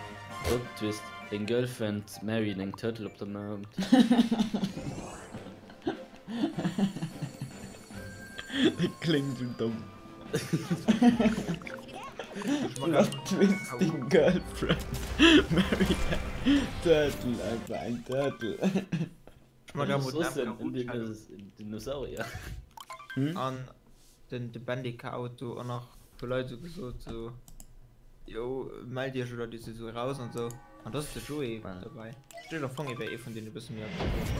Plot Twist, Deng Girlfriend married eng Turtle op der Mound. Dat kléngt sou domm. Plot Twist, Deng Girlfriend married eng Turtle, einfach eng Turtle. Dinosaurier. An den de Bandicoot do och nach hu Leit esou gesot sou jo mellt iech oder dir sidd esou raus an esou an do ass de Joé dobäi. Ech duecht am Fong hie wär ee vun deenen e bësse méi aktiv.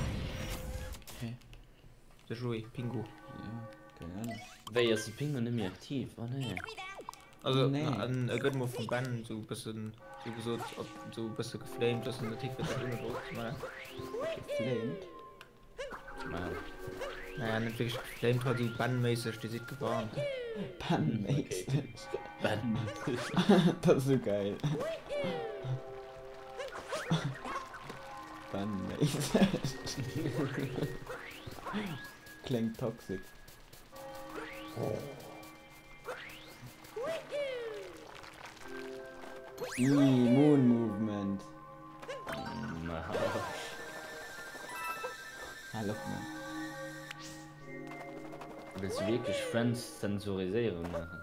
Hä? De Joé Pingu. Ja, keng Ahnung. Wéi ass de Pingu net méi aktiv? Oh nee. Also Nee. en e gëtt mol vum Ben esou e bëssen esou gesot op esou e bësse geflamed dass en net hikritt dat Emote opzemaachen. Geflamed? Naja, net wierklech geflamed, halt esou Ben-méisseg, dir sidd gewarnt. Ben-méisseg. Ben-méisseg. Dat ass esou geil. Ben-méisseg. Kléngt toxic. Ii, Moon Movement. Hal op, Mann. Wëlls du wierklech Friends Zensuriséierung maachen?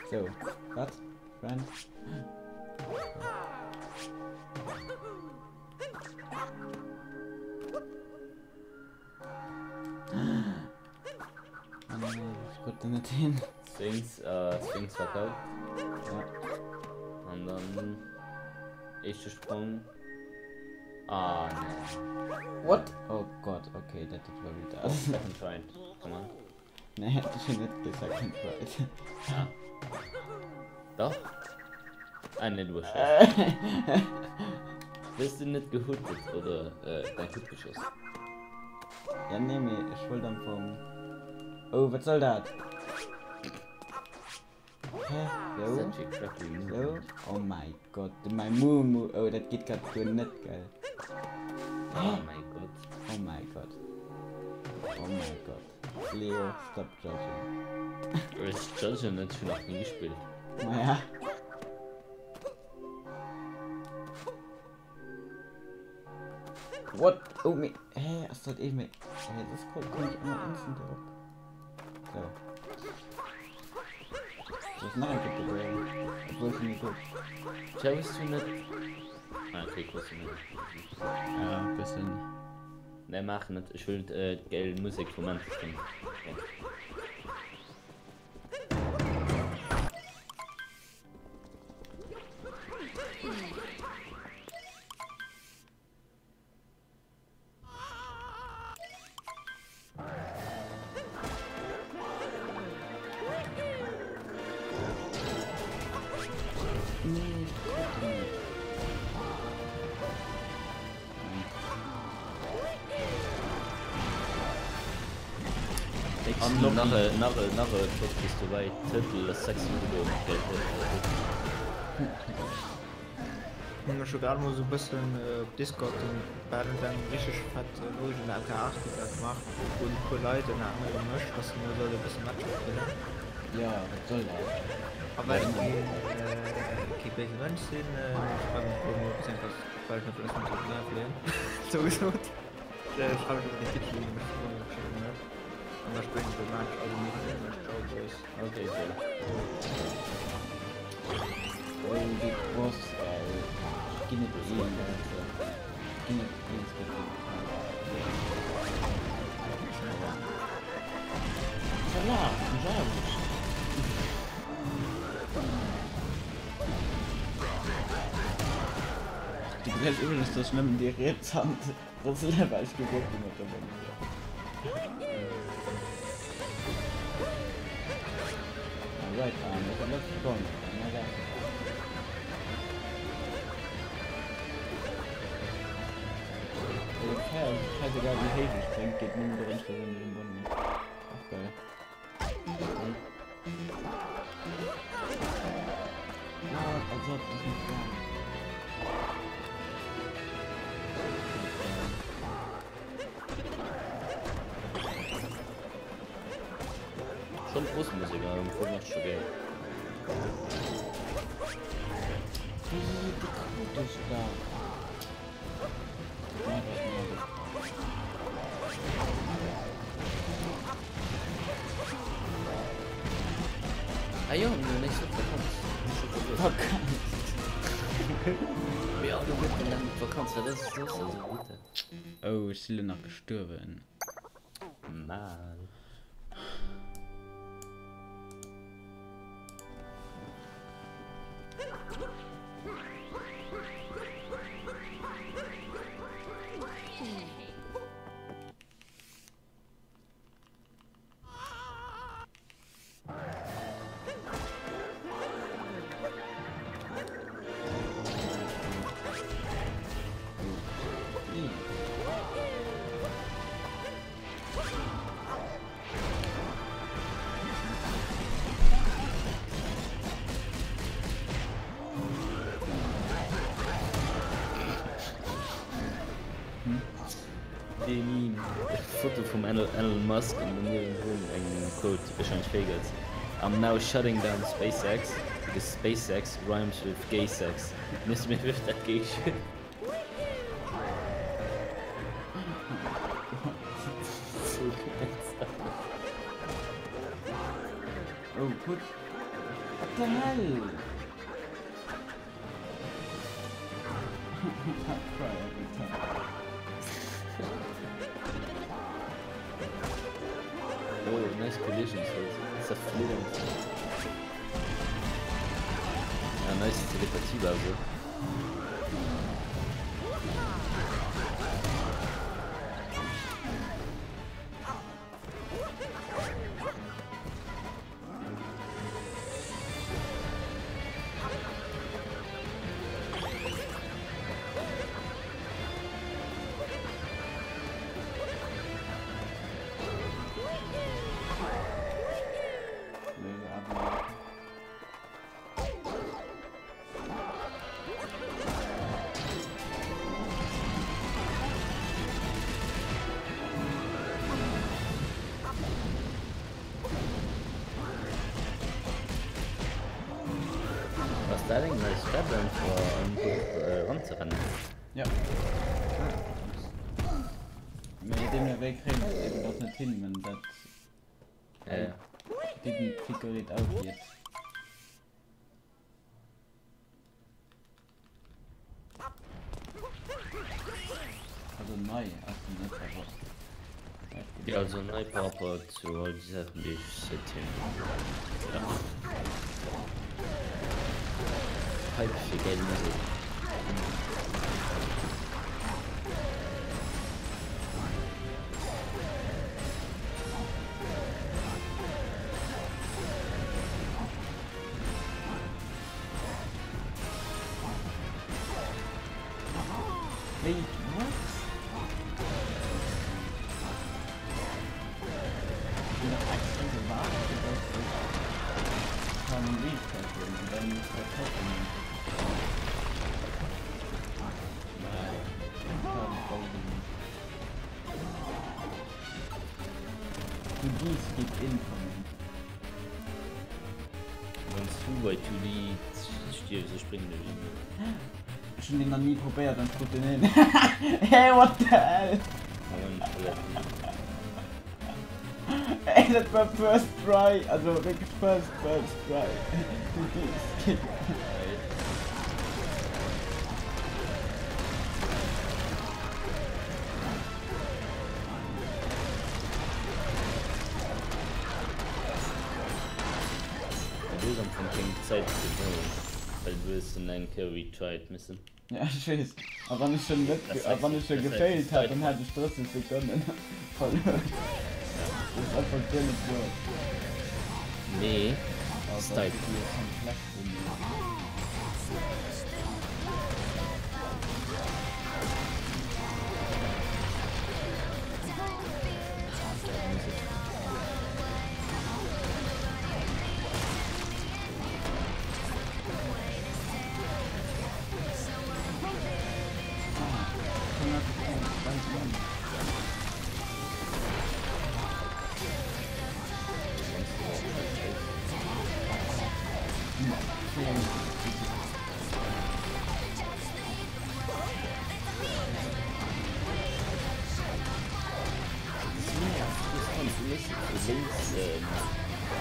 So, wat? Friends? Ah, nee, ich guck da nicht hin. Sphinx, äh, Sphinx verkauft. Ja. An dann éischte Sprong. Ah, nee. What? Oh Gott, okay, dat dat war wieder. Oh, second try. Come on. Nee, hätte ich net de second try. Ja. Dach. Ah, nee, du warst scheiße. Wis du net gehuttet oder äh, dein Hut geschoss? Ja, nee, mee ech wollt am Fong. Oh, wat soll dat? Hä? So? Such a crappy So? movement. Oh mein Gott, mein Mumu. Oh, dat geht grad guer net, gell? Oh mein Gott. Oh mein Gott. Oh mein Gott. Leo, stop judging. Ech judge net, ech hunn nach ni gespillt. Naja. What? Oh mee, hä? Ass dat ee méi? Hä, das kommt komm ich ëmmer instant erop. So. Das ist nach eng Kéier probéieren. Obwohl schon net gutt. Tja, hues du net. Ah, okay, krus du net. Ja, bëssen. Nee, maach net. Ech wëll net d'gäil Musek vum Mantis dran. Nee, ich krut den net. An nach e, nach e, nach e Plot Twist dobäi, Turtle ass sexy ugedoen. Hunn ech jo grad mol sou bëssen op Discord den Ben eng richteg fett Noriicht un der MK8 Gitarr gemaach, un e puer Leit, ënner anerem mech, dass se mol solle bësse Matcher spillen. Jo, wat soll dat? A well ech kee béise Mënsch sinn, schreiwen ech elo mol, beziehungsweise well ech net wëll, dass meng Telefonater fléien, sou gesot, schreiwen ech elo den Titel, deen de mech virdrun geschriwwen huet, an da spillen ech e Match, also mir gesinn eis, ciao Boys. Ok, sou. Oh, déi Boss, geil. Ech ginn net een, ech ginn net eens mat deem Kampf. Verlaf, mech erwischt. Du gesäis iwwregens, dass ech nëmmen déi riets Hand rëselen, well ech geworf ginn mat der lénker. My right arm is a lot stronger than my left arm. Also Pferd ass scheißegal wéi héich ech spréngt, geet nëmmen dorëms dass en mech um Bonn mécht. Och geil. What? Als ob das nicht wahr ist. Schon Bossmusek awer am Fong ass scho geil. Wéi de krut ech dat? Ah jo, mir hunn nächst Woch Vakanz. Hunn ech scho vergiess. Vakanz. Jo, du hues den Enn Vakanz, dat ass dat ass esou gutt dat. Oh, ech si lo nach gestuerwen. Mal. Dee Meme, Foto vum Elon Musk an doniewendrun eng Quote, déi wahrscheinlech fake ass, I'm now shutting down SpaceX because SpaceX rhymes with gay sex. Miss mir with that gay shit. Oh, put. What the hell? I cry every time. Oh, nice collisions haut. Zerfliddert. Ja, nice Telepathie war se. Ass dat eng nei Step einfach an do eranzerennen? Ja. Deemno wéi kréien ech et eben och net hin, men dat I didn't figure it out yet. Also nei ass en net, awer Jo, also nei par rapport zu all déi Saachen déi ech seitdem ja. Hype fir geil Musek. Wéi what? Ech hunn nach extra gewaart fir dass ech kann resetten an dann muss dat trotzdem net. Naja, total golden. 2D skip incoming. Wanns du bei 2D stierfs, ech bréngen dech ëm. Ech hun deen nach nie probéiert an krut den hin. Hey what the hell? Ey dat war first try, also wierklech first first try. 2D skip. Du hues am Fong keng Zäit ze gewonnen, well du hues en eng Kéier retried missen. Ja ech weess, a wann ech schon net, a wann ech schon gefailt hätt, dann hätt ech 30 Sekonnen verluer. Dat ass einfach guer net worth. Nee, Style.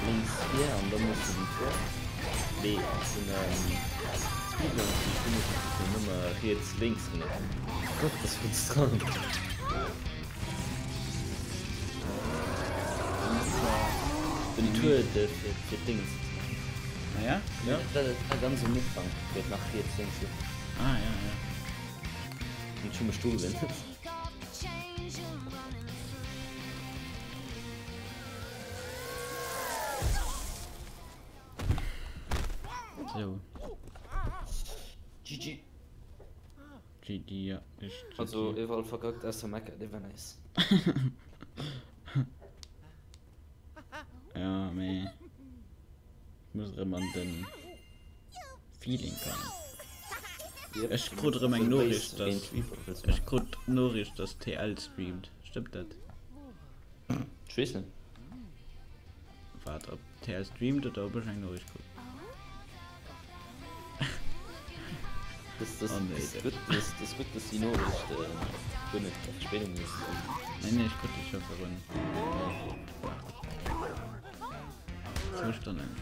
Lénks vir an da muss du den Tour. Nee, ech hunn Speedrun gespilt, du muss den nëmme riets lénks gemaach. Gott, das frustrant. Den Tour de fir fir d'Déngens ze maachen. Ah ja? Ja. Dat war ganz um Ufank, wéi et nach riets lénks gouf. Ah ja, ja. An ech hu mech dru gewinnt. Sou. GG. GG, ja. Ech GG. Also iwwerall verkackt ausser Mecca, dee war nice. Ja, mee ech muss erëm an den Feeling kommen. Ech krut erëm eng Noriicht, dass ech krut d'Noriicht, dass TL streamt. Stëmmt dat? Ech weess net. Waart, ob TL streamt oder ob ech eng Noriicht krut. Das, das, Oh nee, das, der- gutt, das, das gutt, dass die Noriicht äh, guer net Verspéidung ist. Nee, nee, ech krut déi scho virun zwou Stonnen.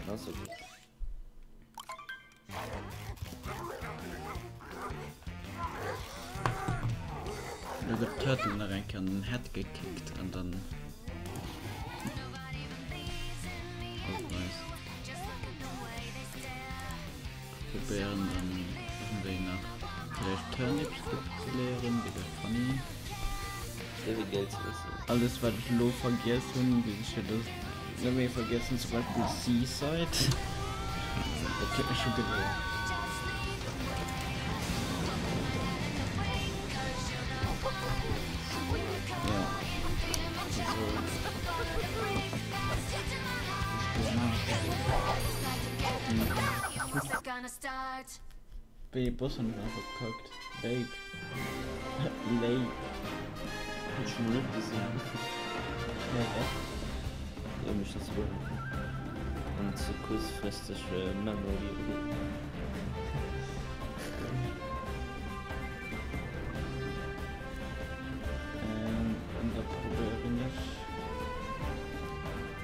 Das ist okay. Lo gëtt d'Turtle nach eng Kéier an den Head gekickt an dann ass et nice. Probéieren dann iergendwéi nach villäicht Turnip Skip ze léieren, dee wär funny. Dee wier geil ze wëssen. Alles wat ech elo vergiess hunn, weess ech jo dass ech net méi vergiessen, zum Beispill Seaside, dat huet mech scho geléiert. Ja, also Wéi ee Boss hunn ech einfach verkackt? Lake. Lake. Hunn ech mol net gesinn. Lake och. Jo, mech dat souguer. An ze kuerzfristeg Memory.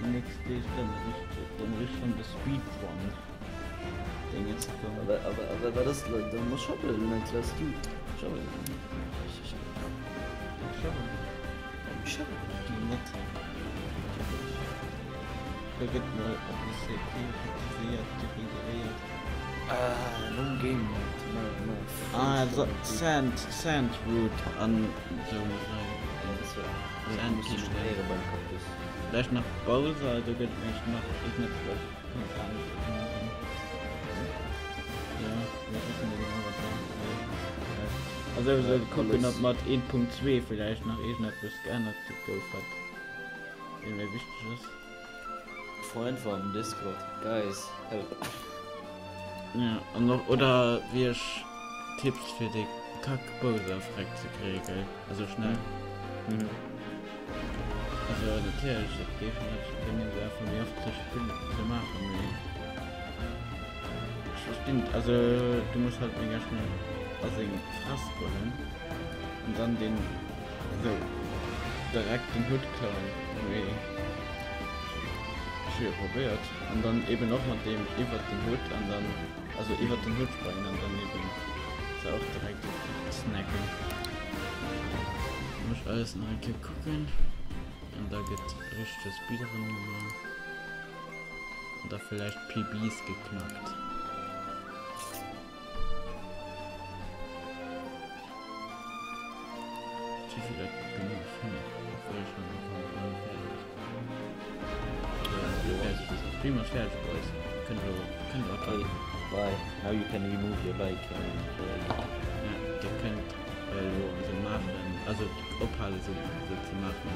Déi nächst Deeg dann richteg, dann richteg an de Speedrun Dinges kommen. Aber, aber, aber wat ass lo, da muss Shovel Knight lass du Shovel Shovel? Shovel. Nee, net. Da gëtt mol e bësse kritiséiert, deregeréiert. Ah, nom Game Mode, ma, ma. Ah, Sand, Sand Route an sou. Sand King. Beim Kaktus. Vläicht nach Bowser, do gëtt mech nach iergendetwas ganz anescht maachen. Ja, ech weess net méi genau wat war. Also sou kucken ob mat 1.2 villäicht nach iergendetwas geännert gouf wat méi wichteg ass. Freund van Discord, guys, help. Ja, an och, oder wéi ech Tipps fir de Kack Bowser freck ze kréie gell, also schnell. Mhm. Also natierlech, et géif net bréngen se einfach méi oft ze spillen, ze maachen, mee ech verstinn, also du muss halt mega schnell a seng Fress goen an dann den esou direkt den Hutt klauen, mee ech hu jo probéiert an dann eben och mat deem iwwert den Hutt an dann, also iwwert den Hutt sprangen an dann eben se och direkt snacken. Muss ech alles nach eng Kéier kucken an da gëtt richtege Speedrun gemaach an da villäicht PBs geknackt. Wéi vill Leit kucken elo schonn, obwuel ech nach am Ufank nach net fäerdeg ass. Jo, fäerdeg ass. Stream ass fäerdeg, Boys. Kënnt elo, kënnt elo Okay, bye. Now you can remove your like and Ja, dir kënnt elo esou maachen, also ophale sou ze maachen.